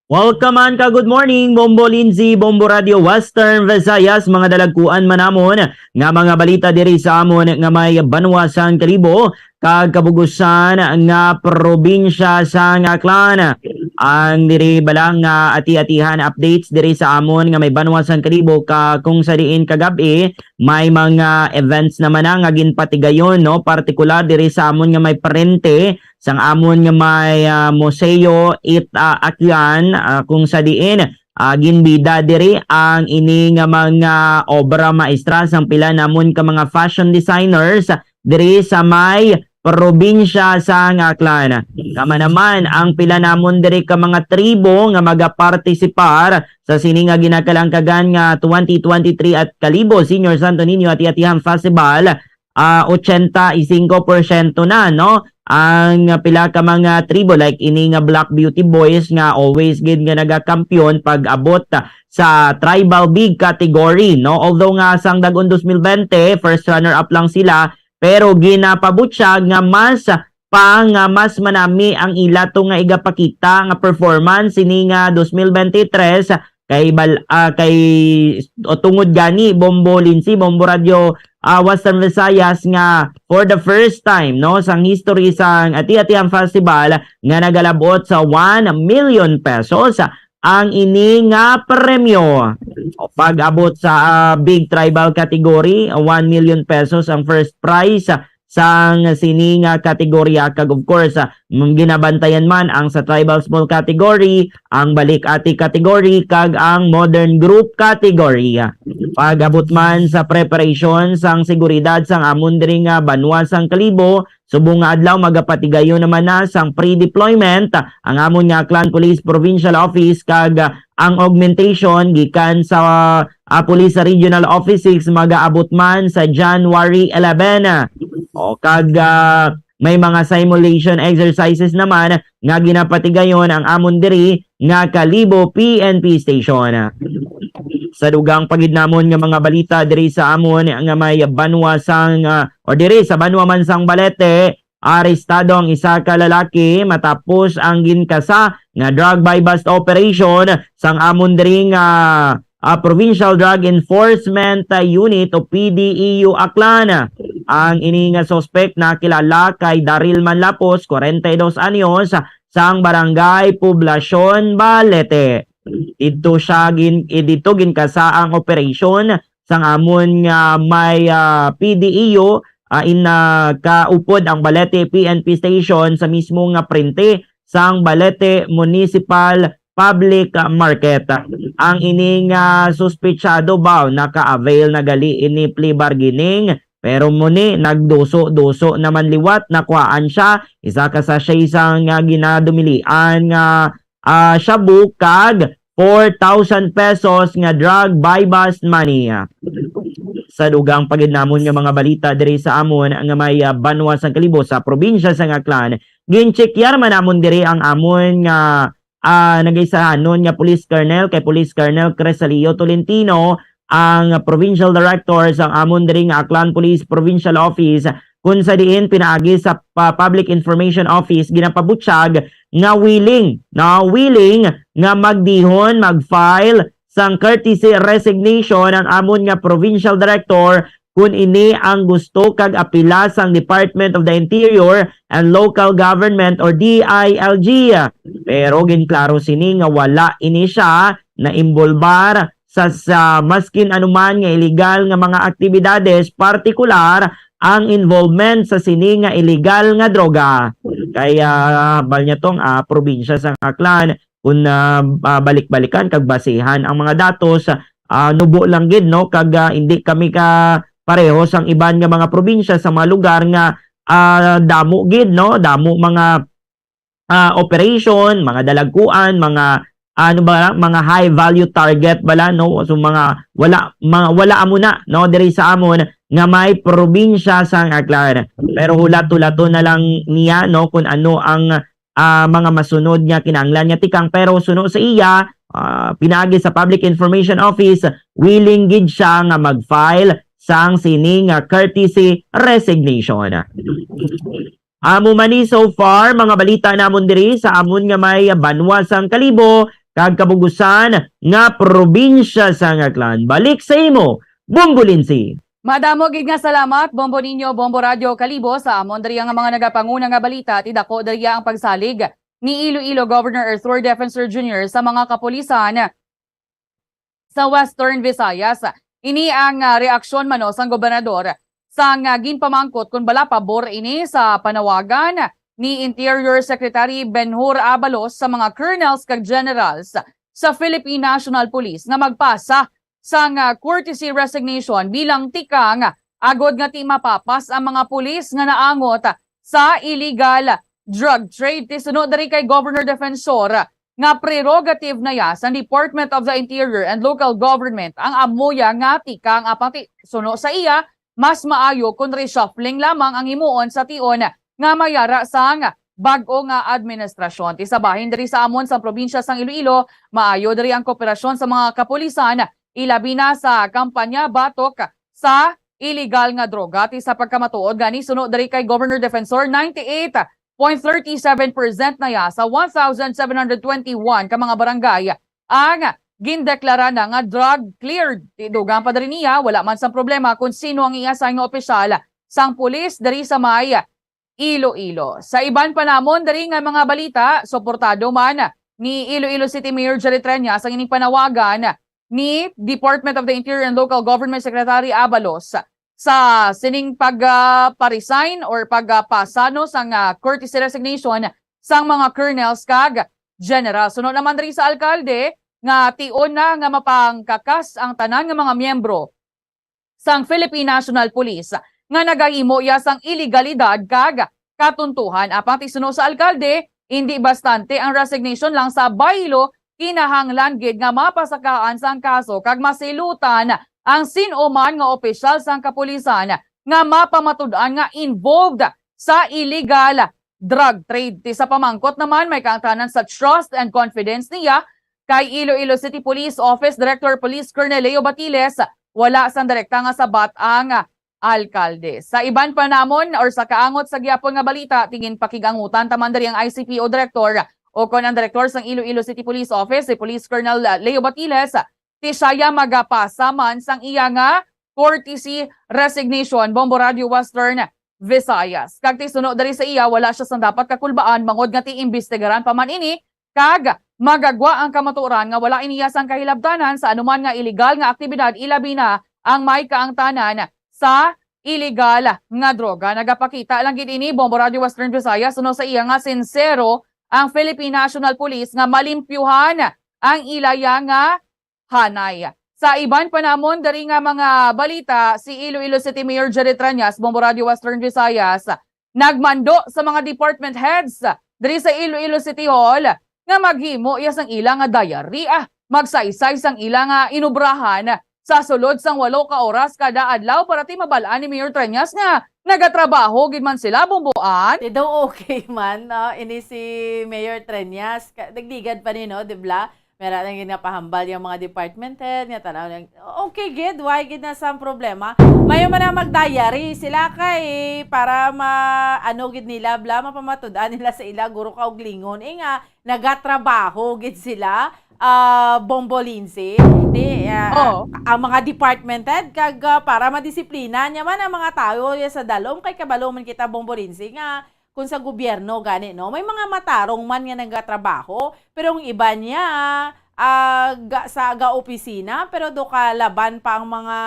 Welcome and ka good morning, Bombo Lindsay, Bombo Radio Western Visayas, mga dalagkuan man namon nga mga balita diri sa amon nga may banwa sang Kalibo kag kabugusan nga probinsya sang Aklan. Ang diri bala nga ati-atihan updates diri sa amon nga may banwa sang Kalibo, ka kung sa diin kagab-i may mga events naman na nga ginpatigayon, no, partikular diri sa amon nga may parente sang amon nga may, ah, museo it, ah, Aklan, ah, kung sa diin, ah, ginbida diri ang ini nga mga obra maestra sang pila namon ka mga fashion designers diri sa may probinsya sang Aklan. Kama naman ang pila namon diri ka mga tribo nga magapartisipar sa sini nga ginakalangkagan nga twenty twenty-three at Kalibo Senior Santo Niño Ati-Atihan Festival, ah, ochenta y cinco porsyento na, no? Ang pila ka mga tribo, like ini nga Black Beauty Boys nga always gid nga nagakampiyon pag abot sa tribal big category, no? Although nga sang Dagon twenty twenty, first runner-up lang sila, pero ginapabutyag nga mas pa nga mas manami ang ila to nga igapakita nga performance sini nga twenty twenty-three kay bal-, ah, kay, o tungod gani, Bombo Lindsay, Bombo Radio, ah, Western Visayas, nga for the first time, no, sang history sang Ati-Atihan Festival nga nagalabot sa one million pesos ang ini nga premyo. O, pag-abot sa, ah, big tribal category, one million pesos ang first prize sang sini nga kategorya, kag of course, ah, m-, ginabantayan man ang sa tribal small category, ang balik ati category, kag ang modern group category. Pag-abot man sa preparation sang seguridad sang amon diri nga banwa sang Kalibo, subong nga adlaw magapatigayon naman na sang pre-deployment ang amon nga Aklan Police Provincial Office, kag, ah, ang augmentation gikan sa, ah, Police Regional Office six magaabot man sa January eleven. O, kag, ah, may mga simulation exercises naman nga ginapatigayon ang amon diri nga Kalibo P N P station. Sa dugang pa gid namon nga mga balita diri sa amon nga may banwa sang, ah, o diri sa banwa man sang Balete, arestado ang isa ka lalaki matapos ang ginkasa nga drug buy-bust operation sang amon diri nga, ah, Provincial Drug Enforcement, ah, Unit o P D E U Aklan. Ang ini nga suspek nakilala kay Daryl Manlapos, kwarenta y dos anyos, sang Barangay Poblacion, Balete. Didto siya gin-, eh, didto ginkasa ang operation sang amon nga may, ah, P D E U, ah, in, ah, kaupod ang Balete P N P station sa mismo nga prente sang Balete Municipal Public Market. Ang ining, ah, suspetsado ba naka-avail na gali ini plea bargaining, pero mo ni nagduso-duso naman liwat, nakuhaan siya isa ka sachet sang, ah, ginadumilian nga, ah, shabu kag four thousand pesos nga drug buy-bust money. Sa dugang pa gid namon nga mga balita diri sa amon nga may, ah, banwa sang Kalibo sa probinsya sang Aklan, ginchekyar man namon diri ang amon nga, ah, nagaisahanon nga police colonel, kay Police Colonel Cresalio Tolentino, ang provincial director sang amon diri nga Aklan Police Provincial Office, kun sa diin pinaagi sa pa-, Public Information Office ginapabutyag nga willing, no, willing nga magdihon, mag-file sang courtesy resignation ang amon nga provincial director kun ini ang gusto kag apila sang Department of the Interior and Local Government or D I L G. Pero ginklaro sini nga wala ini siya naimbulbar sa, sa maskin anuman nga iligal nga mga aktibidades, partikular ang involvement sa sini nga iligal nga droga. Kaya, bal niya tong, ah, probinsya sang Aklan, kung, ah, ah, balik-balikan kag basihan ang mga datos, ah, nubo lang gid, no, kag, ah, hindi kami ka pareho sang iban nga mga probinsya sa mga lugar nga, ah, damo gid, no, damo mga, ah, operation, mga dalagkuan, mga, ano ba, mga high value target bala, no? So, mga wala, mga wala amo na, no, diri sa amon nga may probinsya sang Aklan. Pero hulat-hulaton na lang niya, no, kung ano ang, ah, mga masunod nga kinahanglan nga tikang. Pero suno sa iya, ah, pinaagi sa Public Information Office, willing gid siya nga mag-file sang sini nga courtesy resignation. Amo man ni so far, mga balita namon diri sa amon nga may banwa sang Kalibo kag Kabugusan nga probinsya sang Aklan. Balik sa imo, Bombo Lindsay. Madamo gid nga salamat, Bombo Ninyo, Bombo Radyo Kalibo, sa amon diri nga mga nagapanguna nga balita. Ti dako diri ang pagsalig ni Iloilo Governor Arthur Defensor Junior sa mga kapulisan sa Western Visayas. Ini ang, ah, reaksyon mano sang gobernador sang, ah, ginpamangkot kon bala pabor ini sa panawagan ni Interior Secretary Benhur Abalos sa mga colonels kag generals sa Philippine National Police nga magpasa sang, ah, courtesy resignation bilang tikang agod nga ti mapapas ang mga pulis nga naangot sa illegal drug trade. Ti suno diri kay Governor Defensor nga prerogative na ya sang Department of the Interior and Local Government ang amuya nga tikang, apang ti suno sa iya, mas maayo kon reshuffling lamang ang himuon sa tion nga mayara sang bag-o nga administrasyon. Ti sa bahin diri sa amon sa probinsya sang Iloilo, maayo diri ang kooperasyon sa mga kapulisan, ilabi na sa kampanya batok sa illegal nga droga. Ti sa pagkamatuod gani, suno diri kay Governor Defensor, ninety-eight point thirty-seven percent na ya sa one thousand seven hundred twenty-one ka mga barangay ang gindeklara na nga drug cleared. Ti dugang pa diri niya, wala man sang problema kon sino ang i-assign nga opisyal sang pulis diri sa may Iloilo. Sa iban pa namon diri nga mga balita, suportado man ni Iloilo City Mayor Jerry Treñas ang ining panawagan ni Department of the Interior and Local Government Secretary Abalos sa sining pag, ah, pa-resign or pag, ah, pasa, no, sang, ah, courtesy resignation sang mga colonels kag general. Suno naman diri sa alkalde nga tion na nga mapangkakas ang tanan nga mga miyembro sang Philippine National Police nga nagahimo iya sang ilegalidad kag katuntuhan. Apang ti suno sa alkalde, indi bastante ang resignation lang sa baylo, kinahanglan gid nga mapasakaan sang kaso kag masilutan ang sin-o man nga opisyal sang kapulisan nga mapamatud-an nga involved sa illegal drug trade. Ti sa pamangkot naman, may kaangtanan sa trust and confidence niya kay Iloilo City Police Office Director Police Colonel Leo Batiles, wala sang direkta nga sabat ang alkalde. Sa iban pa namon or sa kaangot sa gihapon nga balita, ti ginpakig-angutan ta man diri ang I C P O Director o kon ang Direktor sang Iloilo City Police Office, si Police Colonel Leo Batiles, ti siya magapasa man sang iya nga courtesy resignation, Bombo Radio Western Visayas. Kag ti suno diri sa iya, wala siya sang dapat kakulbaan, bangod nga ti imbestigaran pa man ini, kag magagwa ang kamatuoran nga wala ini iya sang kahilabtanan sa anuman nga iligal nga aktibidad, ilabi na ang may kaangtanan sa iligal nga droga. Nagapakita lang gid ini, Bombo Radio Western Visayas, suno sa iya nga sinsero ang Philippine National Police nga malimpyuhan ang ilaya nga hanay. Sa iban pa namon diri nga mga balita, si Iloilo City Mayor Jerry Treñas, Bombo Radio Western Visayas, nagmando sa mga department heads diri sa Iloilo City Hall nga maghimo iya sang ila nga diary, ah, magsaysay sang ila nga inubrahan sa sulod sang walo ka oras kada adlaw para ti mabal-an ni Mayor Treñas nga nagatrabaho gid man sila, Bomboan. Ti daw okay man, ah, ini si Mayor Treñas. Ka-, nagligad pa ni, no, di bala? Mera lang gid nga pahambal yung mga department head, nga tanaw lang, okay gid, why gid na sang problema? Mayo man na mag-diary sila kay para ma-, ano gid nila, bala, mapamatud-an nila sa ila, guro, kauglingon. Eh nga, nagatrabaho gid sila, ah, Bombo Lindsay. Ti, ah, Oo. Ang mga department head, kag, ah, para madisiplina niya man ang mga tawo ya sa dalom, kay kabalo man kita, Bombo Lindsay, nga kung sa gobyerno gani, no, may mga matarong man nga nagatrabaho, pero ang iba niya, ah, ga-, sa ga-opisina, pero do ka laban pa ang mga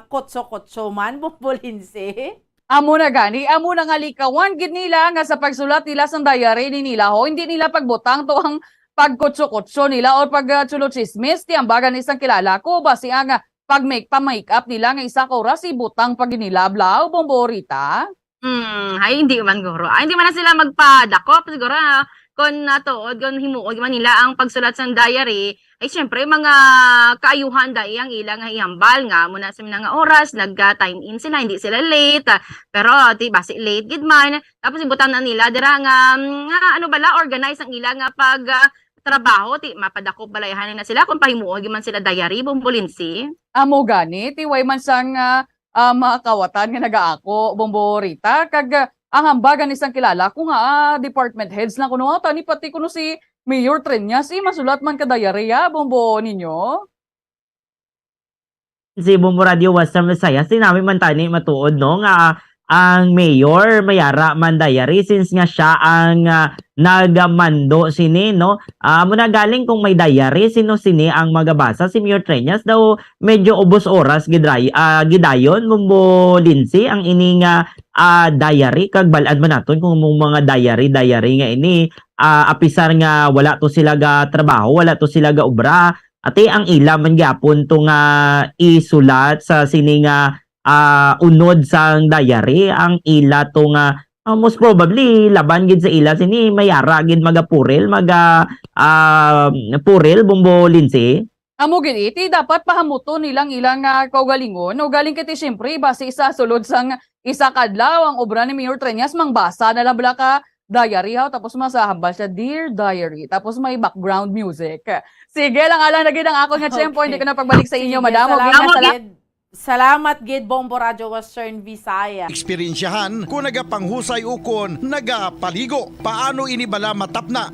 kotso-kotso man, Bombo Lindsay. Amo na gani, amo na nga likawan gid nila nga sa pagsulat nila sang diary ni nila, ho, hindi nila pagbutang to ang pagkutso-kutso nila or pag, ah, chulo-chismis, ti ambagan isang kilala ko, basi ang, ah, pag-make, pa-make up nila nga isa ka oras, ibutang pa gid nila, bala, Bombo Rita. Hmm, ay, hindi man, guro. Ay, hindi man na sila magpadakop, siguro, ah, kung natuod, kung himuon man nila ang pagsulat sang diary, ay, siyempre, mga kaayuhan dai ang ila nga ihambal nga, muna sa mga oras, nag-time in sila, hindi sila late, ah, pero, ti, basi late gid man. Tapos, ibutang na nila, dira nga, mm, nga, ano bala, organize ang ila nga pag, ah, trabaho, ti, mapadakop bala, ihanin na sila, kung pahimuon gid man sila diary, Bombo Lindsay. Amo gani, ti, way man sang, ah, ah, mga kawatan nga nagaako, Bombo Rita, kag, ah, ang hambal gani sang kilala ko nga, ah, department heads lang kuno, tani pati kuno si Mayor Treñas, eh, masulat man ka diary, ah, Bombo ninyo? Si Bombo Radio Western Visayas, ti nami man tani matuod, no, nga ang mayor may ara man diary since nga siya ang, ah, nagmando sini, no? Ah, amo na galing kung may diary, sino sini ang magabasa? Si Mayor Treñas daw medyo ubos oras gidray-, ah, gidayon, Bombo Lindsay, ang ini nga, ah, diary, kag bal-an man naton kung mong mga diary, diary nga ini, ah, apisar nga wala to sila ga trabaho, wala to sila ga obra, ati ang ila man gyapon to nga isulat sa sini nga, ah, unod sang diary, ang ila to nga, ah, most probably laban gid sa ila sini may ara gid magapuril, maga, ah, puril, Bombo Lindsay. Amo gid iti dapat pahamuton nilang ilang, ah, kaugalingon. Ugaling kay ti siyempre, basi sa sulod sang isa ka adlaw ang obra ni Mayor Treñas, mangbasa na lang bala ka diary, ha, tapos masahambal siya, "Dear Diary," tapos may background music. Sige lang, alang na gid ang akon nga tiyempo, hindi ko na pagbalik sa inyo, madam. Sige, salamat gid. Salamat gid, Bombo Radyo Western Visayas. Eksperyensyahan kung nagapanghusay ukon nagapaligo. Paano ini bala matapna?